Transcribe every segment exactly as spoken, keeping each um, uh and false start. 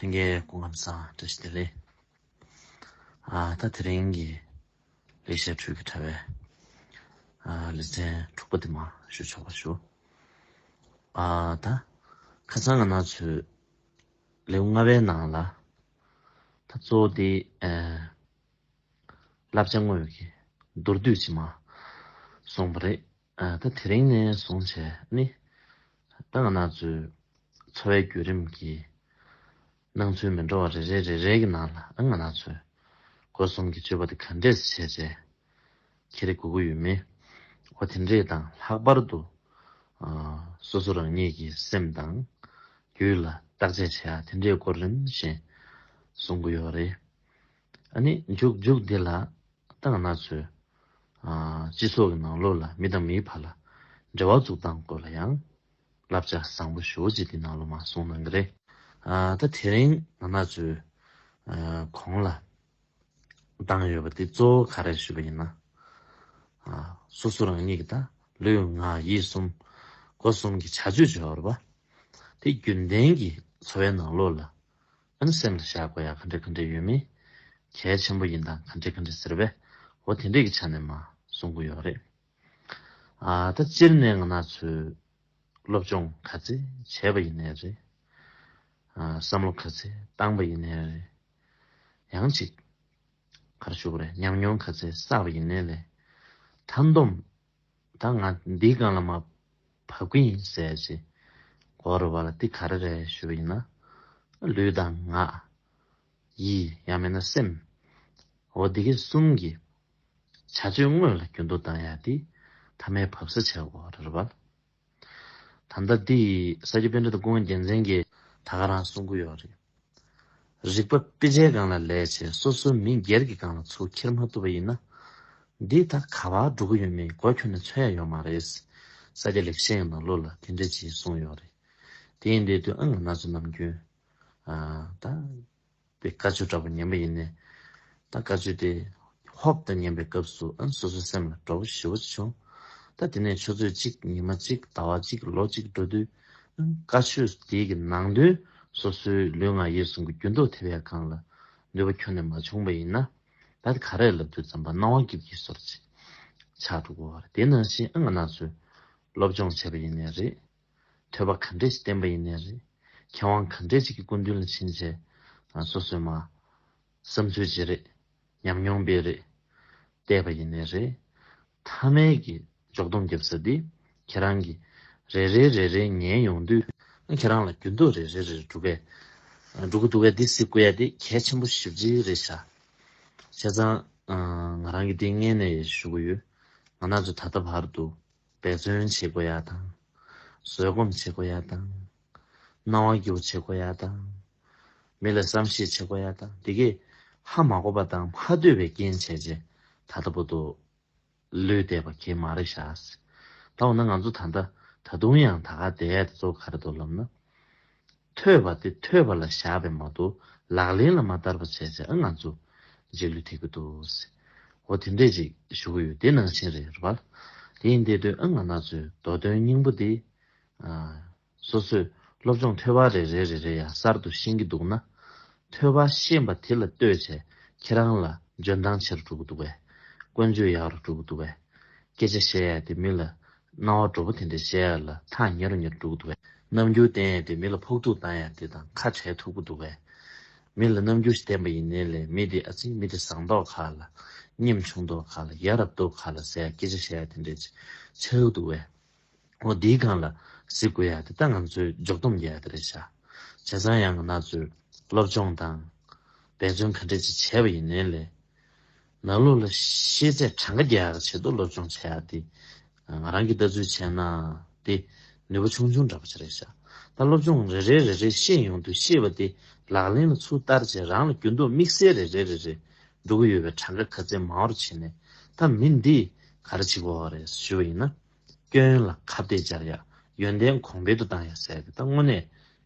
ལྷན་རྒྱས་སྐུ་ཁམས་བཟང་། བཀྲ་ཤིས་བདེ་ལེགས། ཨ་ད་དེ་རིང་གི་ལེགས་བཤད་འཕྲུལ་གྱི་དྲ་བའི་ཨ་ལེ་ཚན་དྲུག་པ་དེ་མར་ཞུ་ཆོག་པ་ཞུ། ཨ་ད་ཁ་སང་ང་རང་ཚོའི་ལེའུ་ལྔ་པའི་ནང་ལ་ད་གཙོ་བོ་དེ་ཨ་བསླབ་བྱ་དངོས་ཀྱི་མདོར་བསྡུས་ཅིག་མར་གསུངས་པ་རེད། ཨ་ད་དེ་རིང་ནས་བཟུང་བྱས་ནི་ད་ང་རང་ཚོའི་འཚོ་བའི་བརྒྱུད་རིམ་གྱི་སྣང་ཚུལ་མི་འདྲ་བ་རེ་རེ་རེ་རེ་གི་ནང་ལ་ཨ་ང་རང་ཚོས་སྒོ་གསུམ་གྱི་སྤྱོད་པ་དེ་ག་འདྲས་བྱས་བྱས་འཁྱེར་དགོས་ཀྱི་ཡོད་མེད། འོ་དེ་འདྲས་དང་ལྷག་པར་དུ་ཨ་སོ་སོ་རང་ཉིད་ཀྱི་སེམས་དང་རྒྱུད་ལ་བརྟག་དཔྱད་བྱེད་ཡ་དེ་འདྲའི་སྐོར་རིམ་བཞིན་གསུང་གི་ཡོད་རེད། ཨ་ནི་མཇུག་མཇུག་འདི་ལ་ད་ང་རང་ཚོའི་ཨ་སྤྱི་ཚོགས་ཀྱི་ནང་ལོགས་ལ་མི་དང་མིའི་བར་ལ་འབྲེལ་བ་འཛུགས་སྟངས་སྐོར་ལ་ཡང་བསླབ་བྱ་བཟང་པོ་ཞེ་པོ་ཅིག་འདི་ནང་ལོགས་མར་གསུངས་གནང་གི་རེད། ཨ་ད་དེ་རིང་ང་རང་ཚོའི་ཨ་གོང་ལ་བཏང་ཡོད་པ་དེ་གཙོ་བོ་ག་རེ་ཞུས་པ་ཡིན་ན། ཨ་སོ་སོ་རང་ཉིད་ཀྱི་ད་ལུས་ངག་ཡིད་གསུམ་སྒོ་གསུམ་གྱི་བྱ་སྤྱོད་བྱ་བར་བ་དེ་རྒྱུན་ལྡན་གྱི་འཚོ་བའི་ནང་ལོགས་ལ་ཨ་ནི་སེམས་ལ་བཞག་དགོས་ཡ་ག་འདྲ་ག་འདྲ་ཡོད་མེད། གལ་ཆེན་པོ་ཡིན་དང་ག་འདྲ་ག་འདྲ་ཟེར་བས་འོ་དེ་འདྲས་ཀྱི་ཆ་ནས་མར་གསུང་གི་ཡོད་རེད། ཨ་ད་སྤྱིར་ནས་ང་རང་ཚོས་སློབ་སྦྱོང་ག་ཚད་བྱས་པ་ཡིན་ནའི་རེད། ཨ་བསམ་བློ་ག་ཚད་བཏང་པ་ཡིན་ནའི་རེད། ཡང་ཅིག་ག་རེ་ཞུ་དགོས་རེད། ཉམས་མྱོང་ག་ཚད་བསགས་པ་ཡིན་ནའི་ལས་མཐའ་སྡོམ་ད་ང་འདིའི་སྒང་ལ་མར་བབས་ཀྱི་ཡིན་ཟེར་ཅིག་གོ་རུ་བ་ལ་འདི་ག་རེ་རེད་ཞུ་བ་ཡིན་ན། ལུས་དང་ངག་ཡིད་ཡང་མིན་ན་སེམས། འོ་འདི་གི་གསུམ་གྱི་བྱ་སྤྱོད་དངོས་ལ་འགྱུར་ལྡོག་བཏང་ཡ་དེ་མཐའ་མའི་བབས་ས་བྱ་དགོས་རེད་བ། ད་ལྟ་འདི་ས་སྐྱ་པཎྜི་ཏ་ཀུན་དགའ་རྒྱལ་མཚན་གྱིས་ད་ག་རང་གསུང་གི་ཡོད་རེད། རིག་པ་དཔེ་ཆའི་སྒང་ལ་ལས་བྱས་སོ་སོའི་མི་སྒེར་གྱི་སྒང་ལ་ཚུར་འཁྱེར་མ་ཐུབ་པ་ཡིན་ན། འདི་ད་ག་པར་འགྲོ་གི་ཡོད་མེད་མགོ་འཁྱོར་ནས་མཚོན་ཡ་ཡོད་མ་རེད། ས་སྐྱ་ལེགས་བཤད་ནང་ལོགས་ལ་དེ་འདྲ་ཅིག་གསུངས་ཡོད་རེད། དེ་ཡིན་དུས་དུས་ཨ་ང་རང་ཚོ་ནམ་རྒྱུན་ཨ་ད་པའི་བཀའ་ཆོས་འདྲ་པོ་ཉན་པ་ཡིན་ནའི། ད་བཀའ་ཆོས་དེ་ཧོབ་ཏེ་ཉན་པའི་སྐབས་སུ་ཨ་སོ་སོའི་སེམས་ལ་བྲོ་བ་ཞེ་པོ་ཅིག་བྱུང་། ད་དེ་ནས་ཆུ་ཚོད་གཅིག་ཉི་མ་གཅིག་ཟླ་བ་གཅིག་ལོ་གཅིག་འགྲོ་དུས་ཨ་བཀའ་ཆོས་དེའི་གི་ནང་དོན་སོ་སོའི་ལུས་ངག་ཡིད་གསུམ་གྱི་འགྱུར་ལྡོག་ཐེབས་ཡ་སྒང་ལ་ནུས་པ་ཁྱོན་ནས་མ་བྱུང་པ་ཡིན་ན། ད་དེ་ག་རེ་ལབ་དུས་ཙམ་པ་སྣང་བ་སྐྱིད་པོའི་བཟོ་འདྲ་ཅིག་ཆགས་འགྲོ་གི་ཡོད་རེད། དེ་ནང་བཞིན་ཨ་ང་རང་ཚོས་སློབ་སྦྱོང་བྱས་པ་ཡིན་ནའི་རེད། ཐོས་པ་ག་འདྲས་ཞིག་བསྟེན་པ་ཡིན་ནའི་རེད། མཁས་དབང་ག་འདྲས་ཞིག་གི་སྐུ་མདུན་ལ་ཕྱིན་བྱས་ང་སོ་སོས་མར་བསམ་ཚུལ་བརྗེ་རེས་ཉམས་མྱོང་སྤེལ་རེས་བལྟས་པ་ཡིན་ནའི་རེད། མཐའ་མའི་གི་འཇོག་སྡོམ་རྒྱབ་ས་འདི་ཁྱེད་རང་གི་རེ་རེ་རེ་རེ་ཉན་ཡོང་དུས་ཁྱེད་རང་ལ་འགྱུར་ལྡོག་རེ་རེ་རེ་རེ་འགྲོ་གི་འགྲོ་གི་འདུག་གས། འདི་གཟིགས་དགོས་ཡ་འདི་གལ་ཆེན་པོ་ཞེ་པོ་ཅིག་རེད་ཤག་བྱས་ཙང་ང་རང་གིས་འདི་སྔས་ནས་ཞུ་གི་ཡོད། ང་རང་ཚོ་ད་ལྟ་བར་དུ་འབད་བརྩོན་བྱེད་དགོས་ཡ་དང་། བཟོད་སྒོམ་བྱེད་དགོས་ཡ་དང་། སྣང་བ་སྒྱུར་བྱེད་དགོས་ཡ་དང་། མི་ལ་བསམ་ཤེས་བྱེད་དགོས་ཡ་དང་། དེ་གས་ཧ་མ་གོ་བ་དང་ཧ་ལྟོས་པའི་རྐྱེན་བྱས་རྗེས་ད་ལྟ་བར་དུ་ལུས་བསྡད་པ་གས་མ་རེད་ཤག་ད་འོ་ན་ང་ཚོ་ད་ལྟ་ད་དུང་ཡང་ད་ག་བསྡད་ཡ་དེ་ཚོ་ག་རེ་འདུག་ལབ་ན། ཐོས་པ་དེ་ཐོས་པ་ལ་བཞག་པས་མ་གཏོགས་ལག་ལེན་ལ་མ་བསྟར་བ་བྱས་ཚེ་ཨ་ང་ཚོ་རྗེས་ལུས་ཐེབས་ཀྱི་འདུག་འོ་དེ་འདྲས་ཅིག་ཞུ་གི་ཡོད། དེ་ནང་བཞིན་རེད་རེད་པ། དེ་ཡིན་དེ་དུས་ཨ་ང་རང་ཚོའི་མདོ་དོན་སྙིང་པོ་དེ་ཨ་སོ་སོས་སློབ་སྦྱོང་ཐོས་པ་རེ་རེ་རེ་རེ་ཡང་གསར་དུ་ཤེས་ཀྱི་འདུག་ན། ཐོས་པ་ཤེས་པ་དེ་ལ་ལྟོས་བྱས་ཁྱེད་རང་ལ་འཇོན་ཐང་ཆེ་རུ་འགྲོ་གི་འདུག་གས། ཀུན་སྤྱོད་ཡག་རུ་འགྲོ་གི་འདུག་གས། སྐད་ཆ་བཤད་ཡ་དེ་མི་ལ་སྣང་བ་འགྲོ་པོ་དེ་འདྲ་བཤད་ཡ་ལ་ཐག་ཉེ་རུ་ཉེ་རུ་འགྲོ་གི་འདུག་གས། རྣམ་འགྱུར་བསྟན་ཡ་དེ་མི་ལ་ཕོག་ཐུག་བཏང་ཡ་དེ་དང་ཁ་བྲལ་ཐུབ་ཀྱི་འདུག་གས། མི་ལ་རྣམ་འགྱུར་ཞིག་བསྟན་པ་ཡིན་ནའི་ལས་མི་དེ་ཨ་ཙི་མི་དེ་བཟང་མདོག་ཁ་ལ་ཉམ་ཆུང་མདོག་ཁ་ལ་ཡ་རབས་མདོག་ཁ་ལ་ཟེར་ཡ་སྐད་ཆ་བཤད་ཡ་དེ་འདྲ་ཆགས་ཀྱི་འདུག་གས། འོ་འདིའི་སྒང་ལ་གཟིགས་དགོས་ཡ་དེ་ད་ང་ཚོས་འཇོག་སྡོམ་རྒྱག་ཡ་དེ་རེད་ཤག་བྱས་ཙང་ཡང་ང་རང་ཚོས་སློབ་སྦྱོང་དང་འབད་བརྩོན་ག་འདྲས་ཅིག་བྱས་པ་ཡིན་ནའི་ལས། ནང་ལོགས་ལ་ཤེས་ཚད་གྲངས་ཀ་རྒྱག་ཡ་གི་ཆེད་དུ་སློབ་སྦྱོང་བྱས་ཡ་དེ་ང་རང་གི་ལྟ་ཚུལ་བྱས་ན་དེ་ནུས་པ་ཆུང་ཆུང་འདྲ་པོ་ཅིག་རེད་ཤག་ད་སློབ་སྦྱོང་རེ་རེ་རེ་རེ་ཤེས་ཡོང་དུས་ཤེས་པ་དེ་ལག་ལེན་ལ་ཚུར་བསྟར་བྱས་རང་ལ་འགྱུར་ལྡོག་དམིགས་བསལ་རེ་རེ་རེ་རེ་འགྲོ་གི་ཡོད་པའི་གྲངས་ཀ་ག་ཚད་མང་བར་བྱས་ནས་ད་མི་འདིས་ག་རེ་བྱེད་དགོས་པ་རེད་ཞུས་པ་ཡིན་ན། སྐྱོན་ལ་ཁ་གཏད་བཅར་ཡ། ཡོན་ཏན་གོང་འཕེལ་དུ་བཏང་ཡ་ཟེར་ཡ་དེ་ད་དངོས་གནས་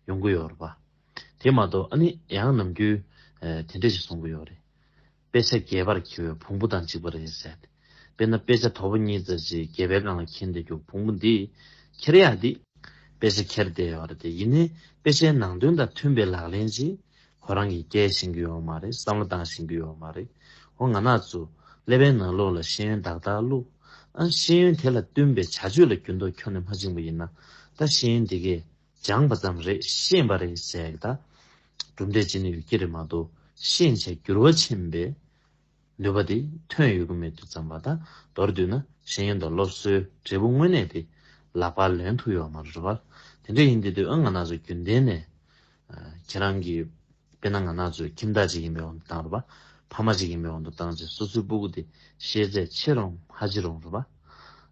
ཡོང་གི་ཡོད་རེད་པ། དེ་མ་གཏོགས་ཨ་ནི་ཡང་ནམ་རྒྱུན་ཨ་དེ་འདྲ་ཞིག་གསུང་གི་ཡོད་རེད། དཔེ་ཆ་རྒྱས་པར་འཁྱེར་བའི་བོང་བུ་དང་གཅིག་པ་རེད་ཟེར་ཡ་དེ། དཔེར་ན་དཔེ་ཆ་དོ་པོ་གཉིས་ཙམ་ཞིག་རྒྱས་པའི་སྒང་ལ་འཁྱེར་བསྡད་རྒྱུ་བོང་བུ་འདི་འཁྱེར་ཡ་འདི་དཔེ་ཆ་འཁྱེར་བསྡད་ཡོད་རེད་དེ། ཡིན་ནའི་དཔེ་ཆའི་ནང་དོན་དང་མཐུན་པའི་ལག་ལེན་ཅིག་ ཁོ་རང་གིས་སྐད་ཤེས་ཀྱི་ཡོད་མ་རེད། བསམ་བློ་བཏང་ཤེས་ཀྱི་ཡོད་མ་རེད། འོ་ང་རང་ཚོ་ཀླད་པའི་ནང་ལོགས་ལ་ཤེས་ཡོན་དག་དག་བླུགས། ཨ་ཤེས་ཡོན་དེ་ལ་བསྟུན་པའི་བྱ་སྤྱོད་ལ་འགྱུར་ལྡོག་ཁྱོན་ནས་མ་ཕྱིན་པ་ཡིན་ན། ད་ཤེས་ཡོན་དེ་གས་སྦྱངས་པ་ཙམ་རེད། ཤེས་པ་རེད་ཟེར་ཡག་ད་གྲུབ་འབྲས་ཅི་ནས་ཡོད་ཀྱི་རེད་མ་གཏོགས། ཤེས་བྱས་འགྱུར་བ་ཕྱིན་པའི་ནུས་པ་དེ་ཐོན་ཡོད་ཀྱི་མེད་དུས་ཙམ་པ། ད་མདོར་བསྡུས་ན་ཤེས་ཡོན་དང་སློབ་གསོའི་འབྲས་བུ་དངོས་གནས་དེ་ལག་པར་ལེན་ཐུབ་ཡོད་མ་རེད་པ། དེ་འདྲ་ཡིན་དུས་དུས་ཨ་ང་རང་ཚོ་རྒྱུན་ལྡན་ནས་ཁྱེད་རང་གི་དཔེར་ན་ང་རང་ཚོའི་ཁྱིམ་བདག་ཅིག་ཡིན་པའི་དབང་དུ་བཏང་རོགས་པ། ཕ་མ་ཅིག་ཡིན་པའི་དབང་དུ་བཏང་ཚེ་སོ་སོའི་སྤུ་གུ་དེ་ཤེས་ཚད་ཆེ་རུང་ཧ་ཅི་རུང་རོགས་པ།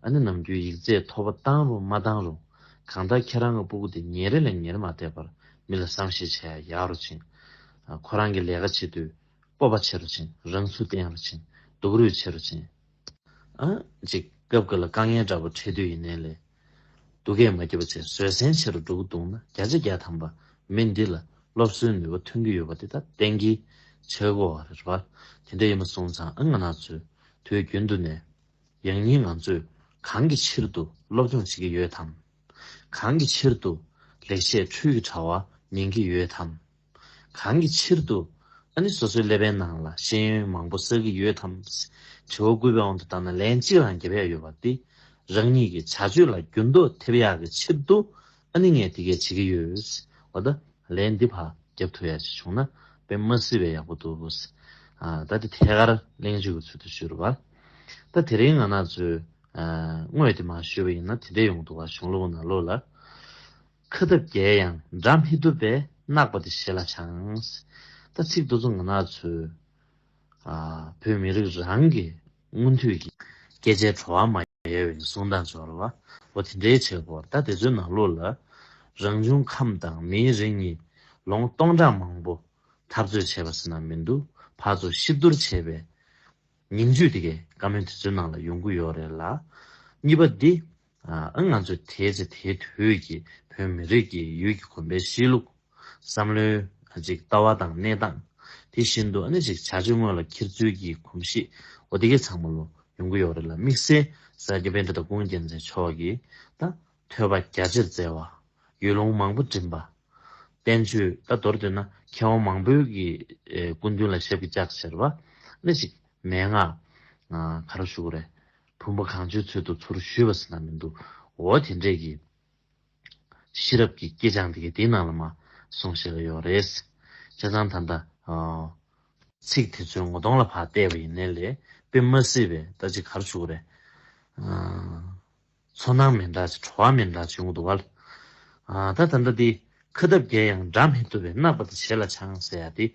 ཨ་ནི་ནམ་རྒྱུན་ཡིག་ཚད་མཐོ་པོ་བཏང་རུང་མ་བཏང་རུང་། གང་ལྟར་ཁྱེད་རང་གི་སྤུ་གུ་དེ་ཉིན་རེ་ལས་ཉིན་རེ་མ་བསྡད་པར་མི་ལ་བསམ་ཤེས་བྱེད་ཡག་ཡག་རུ་ཕྱིན། ཁོ་རང་གི་ལས་ཀ་བྱེད་དུས་སྤོབས་པ་ཆེ་རུ་ཕྱིན། རང་ཚུགས་བརྟན་རུ་ཕྱིན། སྡུག་རུས་ཆེ་རུ་ཕྱིན། ཨ་ཅིག་སྐབས་འགའ་ལ་དཀའ་ངལ་འདྲ་པོ་འཕྲད་དུས་ཡིན་ནའི་ལས། སྡུག་སྐད་མ་སྐྱེས་པ་བྱས་བཟོད་བསྲན་ཆེ་རུ་འགྲོ་གི་འདུག་ན། བརྒྱ་ཆ་བརྒྱ་ཐམ་པ་མི་འདི་ལ་སློབ་གསོའི་ནུས་པ་ཐོན་གྱི་ཡོད་པ་དེ་ད་གཏན་འཁེལ་བྱེད་དགོས་པ་རེད་པ། དེ་འདྲ་ཡིན་པ་སོང་ཙང་ཨ་ང་རང་ཚོས་དུས་རྒྱུན་དུ་ནས་ཡང་སྙིང་ང་ཚོས་གང་གི་ཕྱིར་དུ་སློབ་སྦྱོང་བྱེད་ཀྱི་ཡོད་དམ། གང་གི་ཕྱིར་དུ་ལེགས་བཤད་འཕྲུལ་གྱི་དྲ་བ་ཉན་གྱི་ཡོད་དམ། གང་གི་ཕྱིར་དུ་ཨ་ནི་སོ་སོའི་ཀླད་པའི་ནང་ལ་ཤེས་ཡོན་མང་པོ་བསགས་ཀྱི་ཡོད་དམ། དྲི་བ་དགུ་པའི་དབང་དུ་བཏང་ན་ལན་གཅིག་རང་བརྒྱབ་ཡ་ཡོད་པ་འདི། རང་ཉིད་ཀྱི་བྱ་སྤྱོད་ལ་འགྱུར་ལྡོག་ཐེབས་ཡག་གི་ཕྱིར་དུ་ཨ་ནི་ངས་འདི་གས་བྱེད་ཀྱི་ཡོད། འོ་ད་ལན་འདི་ཕར་བརྒྱབ་ཐུབ་ཡ་ཅིག་བྱུང་ན་དཔེ་མ་སྲིད་པའི་ཡག་པོ་འདུག་ཨ་ད་འདི་ཐད་ཀར་གླེང་བརྗོད་ཀྱི་ཚུལ་དུ་ཞུ་རུ་བ། ད་དེ་རིང་ང་རང་ཚོས་ཨ་དངོས་དེ་མར་ཞུས་པ་ཡིན་ན་དེ་འདྲས་ཡོང་འདུག་བ། གཞུང་ལུགས་ནང་ལོགས་ལ། ཁ་འཐབ་རྒྱལ་ཡང་འདྲ་མི་འཐུབ་པས། བརྣག་པ་དེ་ཞེ་ལ་བྱང་། ད་ཚིག་དེ་ཚོ་ང་རང་ཚོའི་ཨ་བོད་མི་རིགས་རང་གི་མངོན་མཐོའི་གི་སྐད་ཆའི་བྲོ་བ་མ་ཡལ་བའི་གསུང་སྟངས་འབྱོར་བ། འོ་དེ་འདྲའི་བྱེད་སྒོ། ད་དེ་ཚོའི་ནང་ལོགས་ལ་རང་བྱུང་ཁམས་དང་མིའི་རིགས་གཉིས་ལོ་ངོ་སྟོང་ཕྲག་མང་པོ་འཐབ་རྩོད་བྱས་པ་ཟེར་ན་མི་འདུག་ཕར་ཚུར་གཤིབ་བསྡུར་བྱས་པའི་ཉིང་བཅུད་དེ་གའི་བཀའ་མོལ་དེ་ཚོའི་ནང་ལ་ཡོང་གི་ཡོད་རེད་ལ། གཉིས་པ་འདི། ཨ་ང་ཚོས་དེའི་ཚེ་དེའི་དུས་ཀྱི་བོད་མི་རིགས་ཀྱི་ཡུལ་གྱི་གོམས་པའི་གཤིས་ལུགས། བསམ་བློའི་ཅིག་ལྟ་བ་དང་གནས་སྟངས། དེ་བཞིན་དུ་ཨ་ནི་ཅིག་བྱ་སྤྱོད་དངོས་ལ་འཁྱེར་ཚུལ་གྱི་གོམས་གཤིས། འོ་དེ་གའི་ཚང་མ་ལོ་ཡོང་གི་ཡོད་རེད་ལ། དམིགས་བསལ་ས་སྐྱ་པཎྜི་ཏ་ཀུན་མཁྱེན་མཚན་མཆོག་གིས་ད་ཐོས་པ་རྒྱ་ཆེར་བཙལ་བ། ཡུལ་ལུང་མང་པོ་འགྲིམས་པ། བསྟན་བཅོས་ད་མདོར་བསྡུས་ན་མཁས་དབང་མང་པོའི་གི་ཨེ་སྐུ་མདུན་ལ་ཞབས་ཀྱིས་བཅགས་ཟེར་བ། ནི་ཅིག་མན་ངག་ཨ་ག་རེ་ཞུ་དགོས་རེད། བུམ་པ་གང་བྱོའི་ཚུལ་དུ་ཚུར་ཞུས་པ་ཟེར་ན་མི་འདུག་འོ་དེ་འདྲས་ཀྱི་ཤེས་རབ་ཀྱི་སྐྱེས་སྦྱངས་དེ་གའི་དེའི་ནང་ལ་མར་གསུངས་བཞག་གི་ཡོད་རེད། བྱས་ཙང་ད་ལྟ་ཨ་ཚིག་དེ་ཚོའི་ངོ་གདོང་ལ་ཕར་བལྟས་པ་ཡིན་ནའི་ལས་དཔེ་མ་སྲིད་པའི་ད་ཅིག་ག་རེ་ཞུ་དགོས་རེད། ཨ་ཚོར་སྣང་མི་འདྲ་ཅིག་བྲོ་བ་མི་འདྲ་ཅིག་ཡོང་གི་འདུག་བ། ཨ་ད་ད་ལྟ་འདི་ཁ་འཐབ་རྒྱལ་ཡང་འདྲ་མི་འཐུབ་པས། བརྣག་པ་དེ་ཞེ་ལ་བྱང་ཟེར་ཡ་དེ།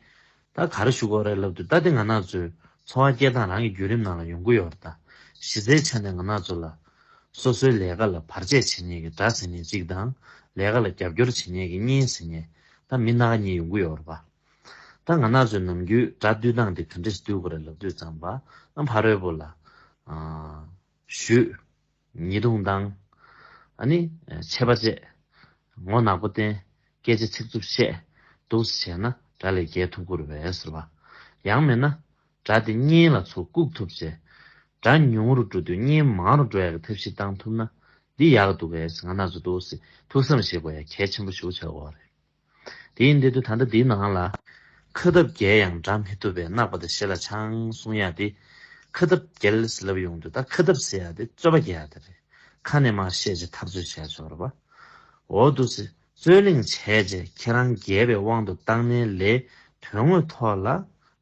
ད་ག་རེ་ཞུ་དགོས་རེད་ལབ་དུས། ད་དེ་ང་རང་ཚོའི་འཚོ་བ་སྐྱེལ་སྟངས་རང་གི་བརྒྱུད་རིམ་ནང་ལ་ཡོང་གི་ཡོད་རེད་ད། གཞི་རྩའི་ཆ་ནས་ང་རང་ཚོ་ལ་སོ་སོའི་ལས་ཀ་ལ་བར་ཆད་བྱེད་མཁན་གྱི་དགྲ་ཟེར་མཁན་གཅིག་དང་། ལས་ཀ་ལ་རྒྱབ་སྐྱོར་བྱེད་མཁན་གྱི་གཉེན་ཟེར་མཁན་ད་མི་སྣ་གཉིས་ཡོང་གི་ཡོད་རེད་པ། ད་ང་རང་ཚོའི་ནམ་རྒྱུན་དགྲ་འདུལ་སྟངས་དེ་ག་འདྲས་འདུལ་དགོས་རེད་ལབ་དུས་ཙམ་པ། ཨ་ཕ་རོལ་པོ་ལ་ཨ་ཞུས། ཉེས་རྡུང་བཏང་། ཨ་ནི་ཆད་པ་བཅད། ངོ་ནག་པོ་བསྟན། སྐད་ཆ་ཚིག་རྩུབ་བཤད། འདུག་སེ་བྱས་ན་དགྲ་ལས་རྒྱལ་ཐུབ་ཀྱི་རེད་པས་ཟེར་བ། ཡང་མིན་ན་དགྲ་དེ་གཉེན་ལ་ཚུར་བཀུག་ཐུབ་བྱས། དགྲ་ཉུང་རུ་འགྲོ་དུས་གཉེན་མང་རུ་འགྲོ་ཡག་གི་ཐབས་ཤེས་བཏང་ཐུབ་ན་འདི་ཡག་གི་འདུག་གས། ང་རང་ཚོ་འདུག་སེ་ཐུགས་བསམ་བཞེས་དགོས་ཡ་གལ་ཆེན་པོ་ཞིག་ཆགས་ཀྱི་ཡོད་རེད། དེ་ཡིན་དུས་ད་ལྟ་འདིའི་ནང་ལ། ཁ་འཐབ་རྒྱལ་ཡང་འདྲ་མི་ཐུབ་པས། བརྣག་པ་དེ་ཞེ་ལ་བྱང་གསུང་ཡ་དེ། ཁ་འཐབ་རྒྱལ་ཟེར་ལབ་ཡོང་དུས། ད་ཁ་འཐབ་ཟེར་ཡ་དེ་རྩོད་པ་རྒྱག་ཡ་དེ་རེད། ཁ་ནས་མར་བཤད་བྱས་འཐབ་རྩོད་བྱས་ཆོག་རེད་པ། འོ་འདུག་སེ་རྩོད་གླེང་བྱས་རྗེས་ཁྱེད་རང་རྒྱལ་བའི་དབང་དུ་བཏང་ནའི་ལས། དོན་དངོས་ཐོག་ལ་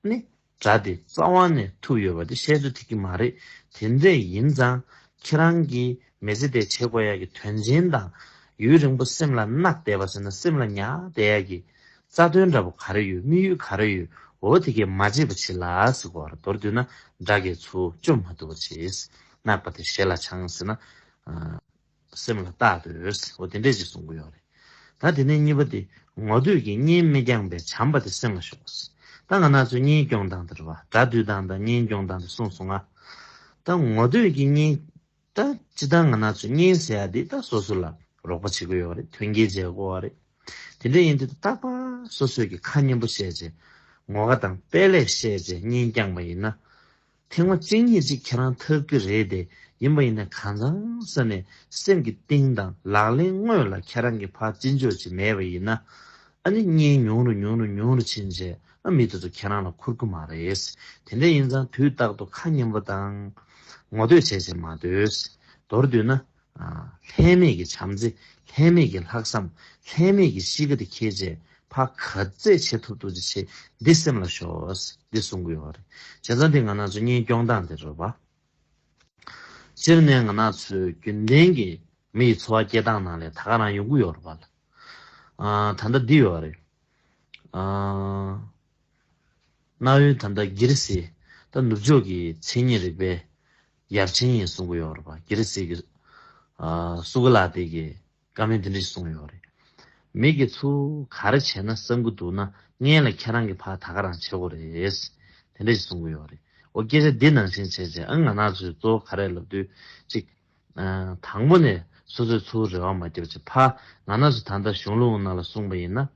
ནི། དགྲ་དེ་རྩ་བ་ནས་ཐུབ་ཡོད་པ་དེ་བཤད་ཚོད་ཐིག་གི་མ་རེད། དེ་འདྲས་ཡིན་ཙང་ཁྱེད་རང་གིས་མི་ཚེ་འདིར་བྱེད་དགོས་ཡག་གི་དོན་ཆེན་དང་། ཡུན་རིང་པོ་སེམས་ལ་བརྣགས་བསྡད་པ་ཟེར་ན། སེམས་ལ་ཉར་བསྡད་ཡག་གི་རྩ་དོན་འདྲ་པོ་ག་རེ་ཡོད། དམིགས་ཡུལ་ག་རེ་ཡོད། འོ་དེ་གས་མ་བརྗེད་པ་བྱེད་ལ་ཟེར་གོ་ར། མདོར་བསྡུས་ན་དགྲ་གིས་ཚུར་བཅོམ་མ་ཐུབ་པ་བྱེད། བརྣག་པ་དེ་ཞེ་ལ་བྱང་ཟེར་ན། ཨ། སེམས་ལ་བཏགས་སྡོད། འོ་དེ་འདྲས་ཅིག་གསུང་གི་ཡོད་རེད། ད་དེ་ནས་གཉིས་པ་དེ། ངོ་འདོད་ཀྱི་གཉེན་མི་བསྐྱངས་པས། བྱམས་པ་དེ་སེམས་ལ་ཞོག་ད་ང་རང་ཚོའི་གཉེན་སྐྱོང་སྟངས་དེ་རེད་པ། དགྲ་འདུལ་སྟངས་དང་གཉེན་སྐྱོང་སྟངས་དེ་གསུངས་སོང་ང་། ད་ངོ་འདོད་ཀྱི་གཉེན། ད་སྤྱིར་བཏང་ང་རང་ཚོའི་གཉེན་ཟེར་ཡ་དེ་ད་སོ་སོ་ལ་རོགས་པ་བྱེད་དགོས་ཡོད་རེད། མཐུན་རྐྱེན་སྦྱར་དགོས་པ་རེད། དེ་འདྲ་ཡིན་དུས་རྟག་པར་སོ་སོས་ཀྱི་ཁ་སྙན་པོ་བཤད་བྱས། ངོ་དགའ་དང་དཔལ་ལས་བཤད་བྱས་གཉེན་བསྐྱངས་པ་ཡིན་ན། ཐེངས་མ་གཅིག་གཉིས་ཅིག་ཁྱེད་རང་ཐུབ་ཀྱི་རེད་དེ། ཡིན་པ་ཡིན་ན་གང་ཟག་ས་ནས་སེམས་ཀྱི་གཏིང་དང་ལག་ལེན་དངོས་ལ་ཁྱེད་རང་གིས་ཕར་བརྩི་འཇོག་ཅིག་མེད་པ་ཡིན་ན། ཨ་ ཨ་ནི་གཉེན་ཉུང་རུ་ཉུང་རུ་ཉུང་རུ་ཕྱིན་རྗེས་ཨ་མི་དེ་ཚོ་ཁྱེད་རང་ལ་འཁུར་གི་མ་རེད། དེ་འདྲ་ཡིན་ཙང་དུས་རྟག་ཏུ་ཁ་མཉམ་པོ་དང་ངོ་བསྟོད་བྱས་བྱས་མ་སྡོད། མདོར་བསྡུས་ན། ལྷད་མེད་ཀྱི་བྱམས་བརྩེ། ལྷད་མེད་ཀྱི་ལྷག་བསམ། ལྷད་མེད་ཀྱི་གཤིས་ཀ་དེ་འཁྱེར་བྱས་ཕར་ག་ཚད་བྱེད་ཐུབ་ཐུབ་ཅིག་བྱེད། འདི་སེམས་ལ་ཞོག་འདི་གསུང་གི་ཡོད་རེད། བྱས་ཙང་འདི་ང་རང་ཚོ་གཉེན་སྐྱོང་སྟངས་དེ་རེད་པ། སྤྱིར་ནས་ང་རང་ཚོའི་རྒྱུན་ལྡན་གྱི་མི་ཡི་འཚོ་བ་སྐྱེལ་སྟངས་ནང་ལས་ད་ག་རང་ཡོང་གི་ཡོད་རེད་པ། ཨ། ད་ལྟ་འདི་ཡོད་རེད། ཨ། གནའ་བོའི་ད་ལྟ་གྷི་རི་སི། ད་ནུབ་ཕྱོགས་ཀྱི་མཚན་ཉིད་རིག་པའི་ཡབ་ཆེན་ཡིན་གསུང་གི་ཡོད་རེད་པ། གྷི་རི་སི་གི། ཨ། སུ་ཀ་ལ་ཏི་གི་བཀའ་མོལ་འདི་འདྲ་ཞིག་གསུངས་ཡོད་རེད། མི་གིས་ཚུར་ག་རེ་བྱས་ན་བསམ་གྱི་འདུག་ན་སྔོན་ལ་ཁྱེད་རང་གིས་ཕར་ད་ག་རང་བྱེད་དགོས་རེད། དེ་འདྲ་ཞིག་གསུང་གི་ཡོད་རེད། འོ་སྐད་ཆ་འདི་ནང་བཞིན་བྱས་བྱས་ཨ་ང་རང་ཚོས་གཙོ་བོ་ག་རེ་ལབ་དུས་ཅིག་ཨ། དང་པོ་ནས་སོ་སོས་ཚུར་རེ་བ་མ་བརྒྱབ་ཅིག་ཕར་ང་རང་ཚོ་ད་ལྟ་གཞུང་ལུགས་ནང་ལ་གསུངས་པ་ཡིན་ན།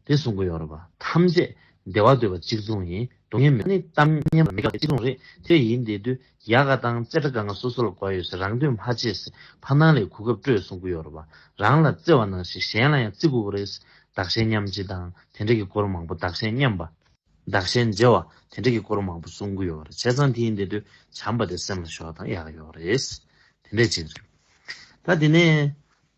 དེ་གསུང་གི་ཡོད་རེད་པ། ཐམས་ཅད་བདེ་བ་འདོད་པ་གཅིག་མཚུངས་ཡིན། སྡུག་བསྔལ་མེད་ནི་གཏམ་སྙན་པ་མི་དགའ་བ་གཅིག་མཚུངས་རེད། དེ་ཡིན་བསྡད་དུས་ཡག་ག་དང་རྩེ་གྲ་གང་ག་སོ་སོ་ལ་དགོས་ཡོད་ཟེར་རང་འདོད་མ་བྱེད་ཟེར་ཕར་ནང་ལས་གོ་སྐབས་སྤྲོད་གསུང་གི་ཡོད་རེད་པ། རང་ལ་བརྩེ་བ་ནང་བཞིན་གཞན་ལ་ཡང་བརྩི་དགོས་ཀྱི་རེད། བདག་གཞན་མཉམ་བརྗེ་དང་དེ་འདྲ་གི་སྐོར་མང་པོ། བདག་གཞན་མཉམ་པ། བདག་གཞན་བརྗེ་བ་དེ་འདྲ་གི་སྐོར་མང་པོ་གསུང་གི་ཡོད་རེད། བྱས་ཙང་དེ་ཡིན་བསྡད་དུས་བྱམས་པ་དེ་སེམས་ལ་ཞོག་དང་ཡག་ཡོད་རེད། དེ་འདྲ་ཅིག་རེད། ད་དེ་ནས།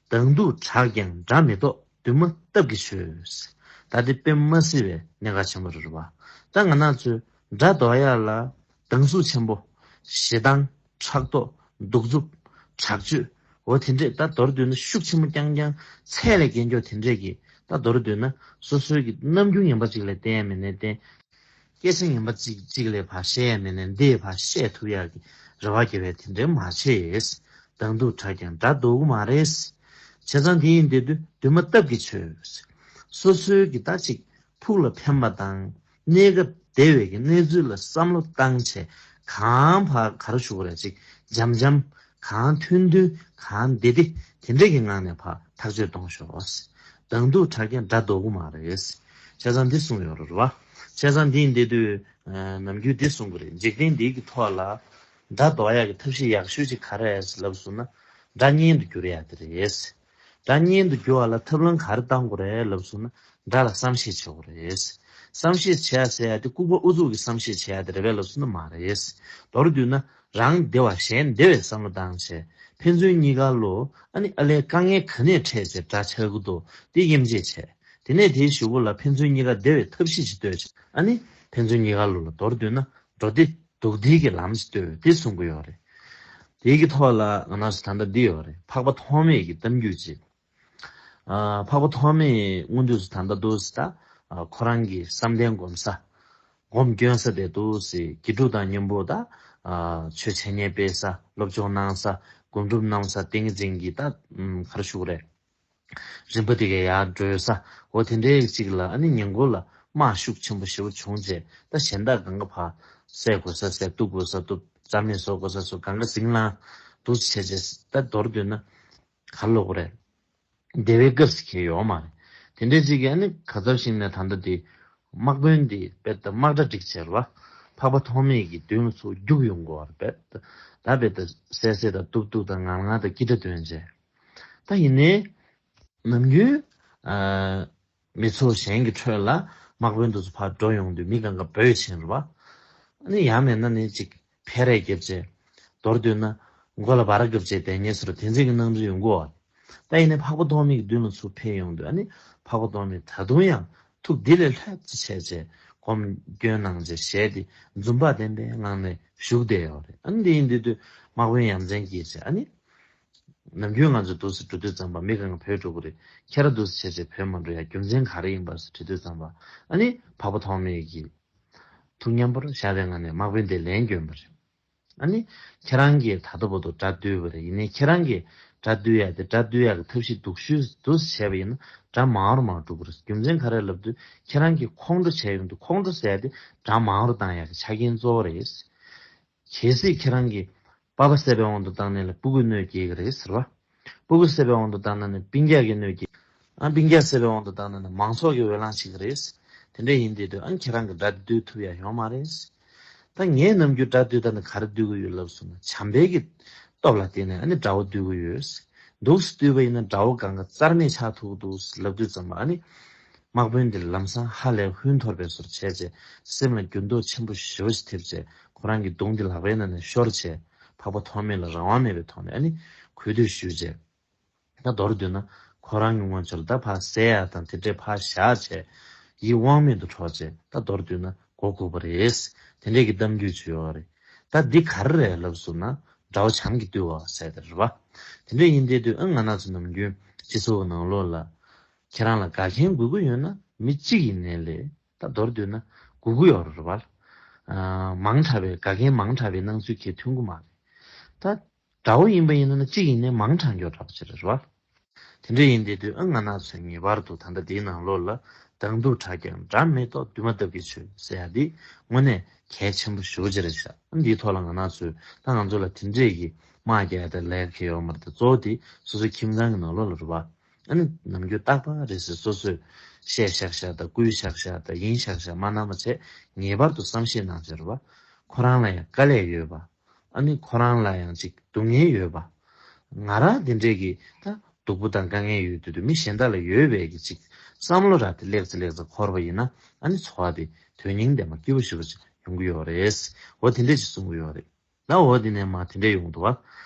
མདང་སྡུག་དྲག་ཀྱང་དགྲ་མི་བཟློག་འདུན་མ་སྟབས་ཀྱིས་ཆོད། ད་དེ་དཔེ་མ་སྲིད་པའི་གནད་འགག་ཆེན་པོ་རེད་པ། ད་ང་རང་ཚོས་དགྲ་བཟློག་ཡག་ལ་སྡང་ཟུག་ཆེན་པོ། ཞེ་སྡང་། ཕྲག་དོག་གདུག་རྩུབ། དྲག་སྤྱོད། འོ་དེ་འདྲས་ད་མདོར་བསྡུས་ན་ཤུགས་ཆེན་པོ་རྐྱང་རྐྱང་ཚད་ལས་བརྒལ་མགྱོགས་དེ་འདྲས་ཀྱི་ད་མདོར་བསྡུས་ན་སོ་སོའི་གི་རྣམ་འགྱུར་ངན་པ་གཅིག་ལས་བསྟན་ཡ་མིན་ནའི་བསྟན། སྐད་ཆ་ངན་པ་གཅིག་གཅིག་ལས་ཕར་བཤད་ཡ་མིན་ནའི་འདི་ཕར་བཤད་ཐུབ་ཡ་གི་རེ་བ་དགེ་བའི་དེ་འདྲས་མ་བྱེད། མདང་སྡུག་དྲག་ཀྱང་དགྲ་བཟློག་གི་མ་རེད། བྱས་ཙང་དེ་ཡིན་བསྡད་དུས་འདུན་མ་སྟབས་ཀྱིས་ཆོད། སོ་སོའི་གི་ད་ཅིག་ཕུགས་ལ་ཕན་པ་དང་གནས་སྐབས་བདེ་བའི་གི་གནས་ཚུལ་ལ་བསམ་བློ་བཏང་བྱས་གང་ཕར་ག་རེ་ཞུ་དགོས་རེད། ཅིག་འཇམ་འཇམ། གང་ཐུང་ཐུང་། གང་བདེ་བདེ། དེ་འདྲས་ཀྱི་ངང་ནས་ཕར་ཐག་གཅོད་གཏོང་ཤོག། མདང་སྡུག་དྲག་ཀྱང་དགྲ་བཟློག་གི་མ་རེད། བྱས་ཙང་འདི་གསུངས་ཡོད་རེད་བ། བྱས་ཙང་འདི་ཡིན་བསྡད་དུས་ནམ་རྒྱུན་འདི་གསུང་གི་རེད། འཇིག་རྟེན་འདི་གི་ཐོག་ལ་དགྲ་བཟློག་ཡག་གི་ཐབས་ཤེས་ཡག་ཤོས་ཅིག་ག་རེ་རེད་ལབ་སོང་ན་དགྲ་གཉེན་དུ་འགྱུར་ཡག་དེ་རེད། དགྲ་གཉེན་དུ་འགྱུར་བ་ལ་ཐབས་ལམ་ག་རེ་བཏང་དགོས་རེད་ལབ་སོང་ན་དགྲ་ལ་བསམ་ཤེས་བྱེད་དགོས་རེད། བསམ་ཤེས་བྱེད་ཡ་ཟེར་ཡ་དེ་ལྐུགས་པ་ཨུ་ཚུགས་ཀྱི་བསམ་ཤེས་བྱེད་ཡ་དེ་རེད་པས་ལབ་སོང་ན་མ་རེད། མདོར་བསྡུས་ན་རང་བདེ་བ་གཞན་བདེ་བའི་བསམ་བློ་བཏང་བྱས་ཕན་ཚུན་གཉིས་ཀ་ལོ་ཨ་ནི་ཨ་ལས་དཀའ་ངལ་ག་ནས་འཕྲད་བྱས་དགྲ་ཆགས་ཀྱི་འདུག་དེ་དབྱེ་འབྱེད་བྱས། དེ་ནས་དེའི་གཞུག་གུ་ལ་ཕན་ཚུན་གཉིས་ཀ་བདེ་བའི་ཐབས་ཤེས་ཤིག་བཏོད་བྱས་ཨ་ནི་ཕན་ཚུན་གཉིས་ཀ་ལོ་ལ་མདོར་བསྡུས་ན་འགྲོ་བདེ་སྡུག་བདེ་གི་ལམ་ཞིག་བཏོད་དེ་གསུང་གི་ཡོད་རེད། དེའི་གི་ཐོག་ལ་ང་རང་ཚོ་ད་ལྟ་འདི་ཡོད་རེད། འཕགས་པ་ཐོགས་མེད་ཀྱི་གཏམ་རྒྱུད་ཅིག་ཨ། འཕགས་པ་ཐོགས་མེད་སྔོན་དུས་སུ་ད་ལྟ་འདུག་སེ་ད། ཨ། ཁོ་རང་གི་བསམ་གཏན་སྒོམ་ས། སྒོམ་སྐྱོན་ས་དེ་འདུག་སེ་དགེ་ཕྲུག་དང་མཉམ་པོ་ད། ཨ། ཆོས་འཆད་ཉན་སྤེལ་ས། སློབ་སྦྱོང་གནང་ས། སྒོམ་སྒྲུབ་གནང་ས། ཏིང་ངེ་འཛིན་གྱི་ད། ཨམ། ག་རེ་ཞུ་དགོས་རེད། རིམ་པ་དེ་གའི་ཡར་བགྲོད་ས། འོ་དེ་འདྲའི་ཅིག་ལ་ཨ་ནི་ཉེ་འཁོར་ལ་དམག་ཤུགས་ཆེན་པོ་ཞེ་པོ་བྱུང་རྗེས་ད་གཞན་དག་གང་ག་ཕར་བསད་དགོས་ས་བསད། གཏུབ་དགོས་ས་གཏུབ། རྩ་མེད་བཟོ་དགོས་ས་བཟོ། གང་ག་ཟིང་ལངས་འདུག་སེ་བྱས་རྗེས་ད་མདོར་བསྡུས་ན་ག་རེ་ལབ་དགོས་རེད། བདེ་བའི་སྐབས་སུ་འཁེལ་ཡོད་མ་རེད། དེ་འདྲའི་ཅིག་གིས་ཨ་ནི་ག་ཚོད་ཞིག་ནས་ད་ལྟ་དེ་དམག་དཔོན་དེ་དཔེ་ད་དམག་གྲ་སྒྲིག་བྱས་རེད་བ། འཕགས་པ་ཐོགས་མེད་ཀྱི་མདུན་ལ་ཚུར་རྒྱུགས་ཡོང་དགོས་པ་རེད། དཔེ་ད་དཔེ་ད་བསད་བསད་དང་གཏུབ་གཏུབ་དང་ངར་ངར་དང་སྐད་སྒྲ་འདོན་བྱས། ད་ཡིན་ནའི་ནམ་རྒྱུན་ཨ་མི་ཚོགས་གཞན་གྱི་ཁྲོད་ལ་དམག་དཔོན་དེ་ཚོ་ཕར་འགྲོ་ཡོང་དུས་མི་གང་ག་འབོད་བྱས་རེད་བ། ཨ་ནི་ཡང་མིན་ན་ནི་ཅིག་ཕེ་རེ་བརྒྱབ་བྱས། མདོར་བསྡུས་ན་མགོ་ལ་སྦ་ར་བརྒྱབ་བྱས་བསྡད་མཁན་ཚོར་དེ་འཛིན་གྱི་སྣང་ཚུལ་ཡོང་གི་ཡོད། ད་ཡིན་ནའི་འཕགས་པ་ཐོགས་མེད་ཀྱི་མདུན་ལ་ཚུར་ཕེབས་ཡོང་དུས་ཨ་ནི་འཕགས་པ་ཐོགས་མེད་ད་དུང་ཡང་ཐུགས་འདི་ལས་ལྷོད་ཙམ་བྱས་བྱས་སྒོམ་སྐྱོན་གནང་བྱས་ཞལ་འདི་འཛུམ་བག་ལྡན་པའི་ངང་ནས་བཞུགས་བསྡད་ཡོད་རེད། ཨ་ནི་འདི་ཡིན་དུས་དུས་དམག་དཔོན་ཡ་མཚན་སྐྱེས་བྱས་ཨ་ནི་ནམ་རྒྱུན་ང་ཚོ་འདུག་སེ་འགྲོ་དུས་ཙམ་པ་མི་གང་ག་བྲོས་འགྲོ་གི་རེད། ཁྱེད་རང་འདུག་སེ་བྱས་བྱས་བྲོས་མ་འགྲོ་ཡ་རྒྱུ་མཚན་ག་རེ་ཡིན་པ་ཟེར་དྲིས་དུས་ཙམ་པ་ཨ་ནི་འཕགས་པ་ཐོགས་མེད་ཀྱིས་ཐུགས་མཉམ་པོར་བཞག་པའི་ངང་ནས་དམག་དཔོན་དེ་ལན་བསྐྱོན་པ་རེད། ཨ་ནི། ཁྱེད་རང་གིས་ད་ལྟ་བར་དུ་དགྲ་བཏུལ་བ་རེད། ཡིན་ནའི་ཁྱེད་རང་གིས་དགྲ་བཏུལ་ཡག་དེ་དགྲ་བཏུལ་ཡག་གི་ཐབས་ཤེས་སྡུག་ཤོས་འདུག་སེ་བྱས་པ་ཡིན་ན་དགྲ་མང་རུ་མང་རུ་འགྲོ་གི་རེད། རྒྱུ་མཚན་ག་རེ་ལབ་དུས་ཁྱེད་རང་གིས་ཁོང་ཁྲོ་བྱས་ཡོང་དུས་ཁོང་ཁྲོ་ཟེར་ཡག་དེ་དགྲ་མང་རུ་བཏང་ཡག་གི་ཆ་རྐྱེན་གཙོ་བོ་རེད། གལ་སྲིད་ཁྱེད་རང་གིས་པ་ཕ་བསད་པའི་དབང་དུ་བཏང་ནས་ལ་སྤུ་གུས་གནོད་སྐྱེལ་གི་རེད་ཟེར་བ། སྤུ་གུ་བསད་པའི་དབང་དུ་བཏང་ན་ནི་སྤུན་ཀྱག་གི་གནོད་སྐྱེལ། ཨ་སྤུན་ཀྱག་བསད་པའི་དབང་དུ་བཏང་ན་ནི་མང་ཚོགས་ཀྱི་འོས་ལངས་བྱེད་ཀྱི་རེད། དེ་འདྲ་ཡིན་དུས་དུས་ཨ་ཁྱེད་རང་གི་དགྲ་དེ་བཏུལ་ཐུབ་ཡ་ཡོད་མ་རེད། ད་ངས་ནམ་རྒྱུན་དགྲ་བཏུལ་ད་ནི་ག་རེ་བཏུལ་གི་ཡོད་ལབ་སོང་ན་བྱམས་པའི་གི་སྟོབས་ལ་བརྟེན་ནས་ཨ་ནི་དགྲ་བོ་བཏུལ་གི་ཡོད། འདུག་སེ་བཏུལ་བ་ཡིན་ན་དགྲ་བོ་གང་ག་རྩ་མེད་ཆགས་ཐུབ་ཀྱི་འདུག་ལབ་དུས་ཙམ་པ་ཨ་ནི། དམག་དཔོན་འདི་ལམ་སང་ཧ་ལས་ཧུན་འཐོར་བའི་བཟོ་འདྲ་བྱས་བྱས། སེམས་ལ་འགྱུར་ལྡོག་ཆེན་པོ་ཞེ་པོ་ཞིག་ཐེབས་བྱས། ཁོ་རང་གི་མདུང་འདི་ལག་པའི་ནང་ནས་ཤོར་བྱས། འཕགས་པ་ཐོགས་མེད་ལ་རང་དབང་མེད་པའི་ཐོག་ནས་ཨ་ནི་གུས་འདུད་ཞུས་བྱས། ད་མདོར་བསྡུས་ན་ཁོ་རང་གི་སྔོན་ཆད་ལ་ད་ཕར་བསད་ཡ་དང་དེ་འདྲས་ཕར་བཞག་བྱས། ཡིད་དབང་མེད་དུ་འཕྲོག་བྱས། ད་མདོར་བསྡུས་ན་མགོ་སྒུར་བ་རེད། དེ་འདྲས་ཀྱི་གཏམ་རྒྱུད་ཅིག་ཡོད་རེད། ད་འདི་ག་རེ་རེད་ལབ་སོང་ན། དགྲ་བོ་བྱམས་ཀྱིས་བཏུལ་བ་ཟེར་དེ་རེད་བ། དེ་འདྲས་ཡིན་དེ་དུས་ཨ་ང་རང་ཚོ་ནམ་རྒྱུན་སྤྱི་ཚོགས་ནང་ལོགས་ལ། ཁྱེད་རང་ལ་དགའ་མཁན་དགོས་ཀྱི་ཡོད་ན་མི་གཅིག་ཡིན་ནའི་ལས། ད་མདོར་བསྡུས་ན་དགོས་ཀྱི་ཡོད་རེད་བ། ཨ། མང་དྲགས་པའི་དགའ་མཁན་མང་དྲགས་པའི་སྣང་ཚུལ་གྱིས་མཐུན་གྱི་མ་རེད། ད་དགྲ་བོ་ཡིན་པ་ཡིན་ན་གཅིག་ཡིན་ནའི་མང་དྲགས་མགྱོགས་དྲགས་པ་ཅིག་རེད་བ། དེ་འདྲ་ཡིན་དེ་དུས་ཨ་ང་རང་ཚོས་ངེས་པར་དུ་ད་ལྟ་འདིའི་ནང་ལོགས་ལ། སྡང་སྡུག་དྲག་ཀྱང་དགྲ་མེད་དོ། འདུན་མ་འདབ་ཀྱིས་ཆོད་ཟེར་ཡ་འདི་དངོས་གནས་གལ་ཆེན་པོ་ཞེ་པོ་ཅིག་རེད་ཤག་འདིའི་ཐོག་ལ་ང་རང་ཚོས་ད་ང་ཚོ་ལ་དེ་འདྲས་ཀྱི་དམག་རྒྱག་ཡ་དེ་ལས་ཀ་ཡོད་མ་རེད་དེ། གཙོ་བོ་དེ་སོ་སོའི་ཁྱིམ་ཚང་གི་ནང་ལོགས་ལ་རེད་བ། ཨ་ནི་ནམ་རྒྱུན་རྟག་པར་རེ་ཟུང་སོ་སོས་བཤད་བཞག་བཞག་དང་བསྐུལ་བཞག་བཞག་དང་ཡིན་བཞག་བཞག་མ་གནང་བ་བྱས། ངེས་པར་དུ་བསམ་ཤེས་གནང་བྱས་རེད་བ། ཁོ་རང་ལ་ཡང་དཀའ་ལས་ཡོད་པ། ཨ་ནི་ཁོ་རང་ལ་ཡང་ཅིག་སྡུག་བསྔལ་ཡོད་པ། ང་རང་དེ་འདྲས་ཀྱི་ད་སྡུག་པོ་དང་དཀའ་ངལ་ཡོད་དུས་དུ་མི་གཞན་དག་ལ་ཡོད་པའི་གི་ཅིག་བསམ་བློ་ར་དེ་ལེགས་ཚེ་ལེགས་ཚེ་འཁོར་བ་ཡིན་ན། ཨ་ནི་འཚོ་བ་དེ་དོན་སྙིང་ལྡན་པ་སྐྱིད་པོ་ཞེ་པོ་ཅིག་ཡོང་གི་ཡོད་རེད། འོ་དེ་འདྲས་ཅིག་གསུང་གི་ཡོད་རེད། ད་འོ་དེ་ནས་མ་དེ་འདྲས་ཡོང་འདུག་བ།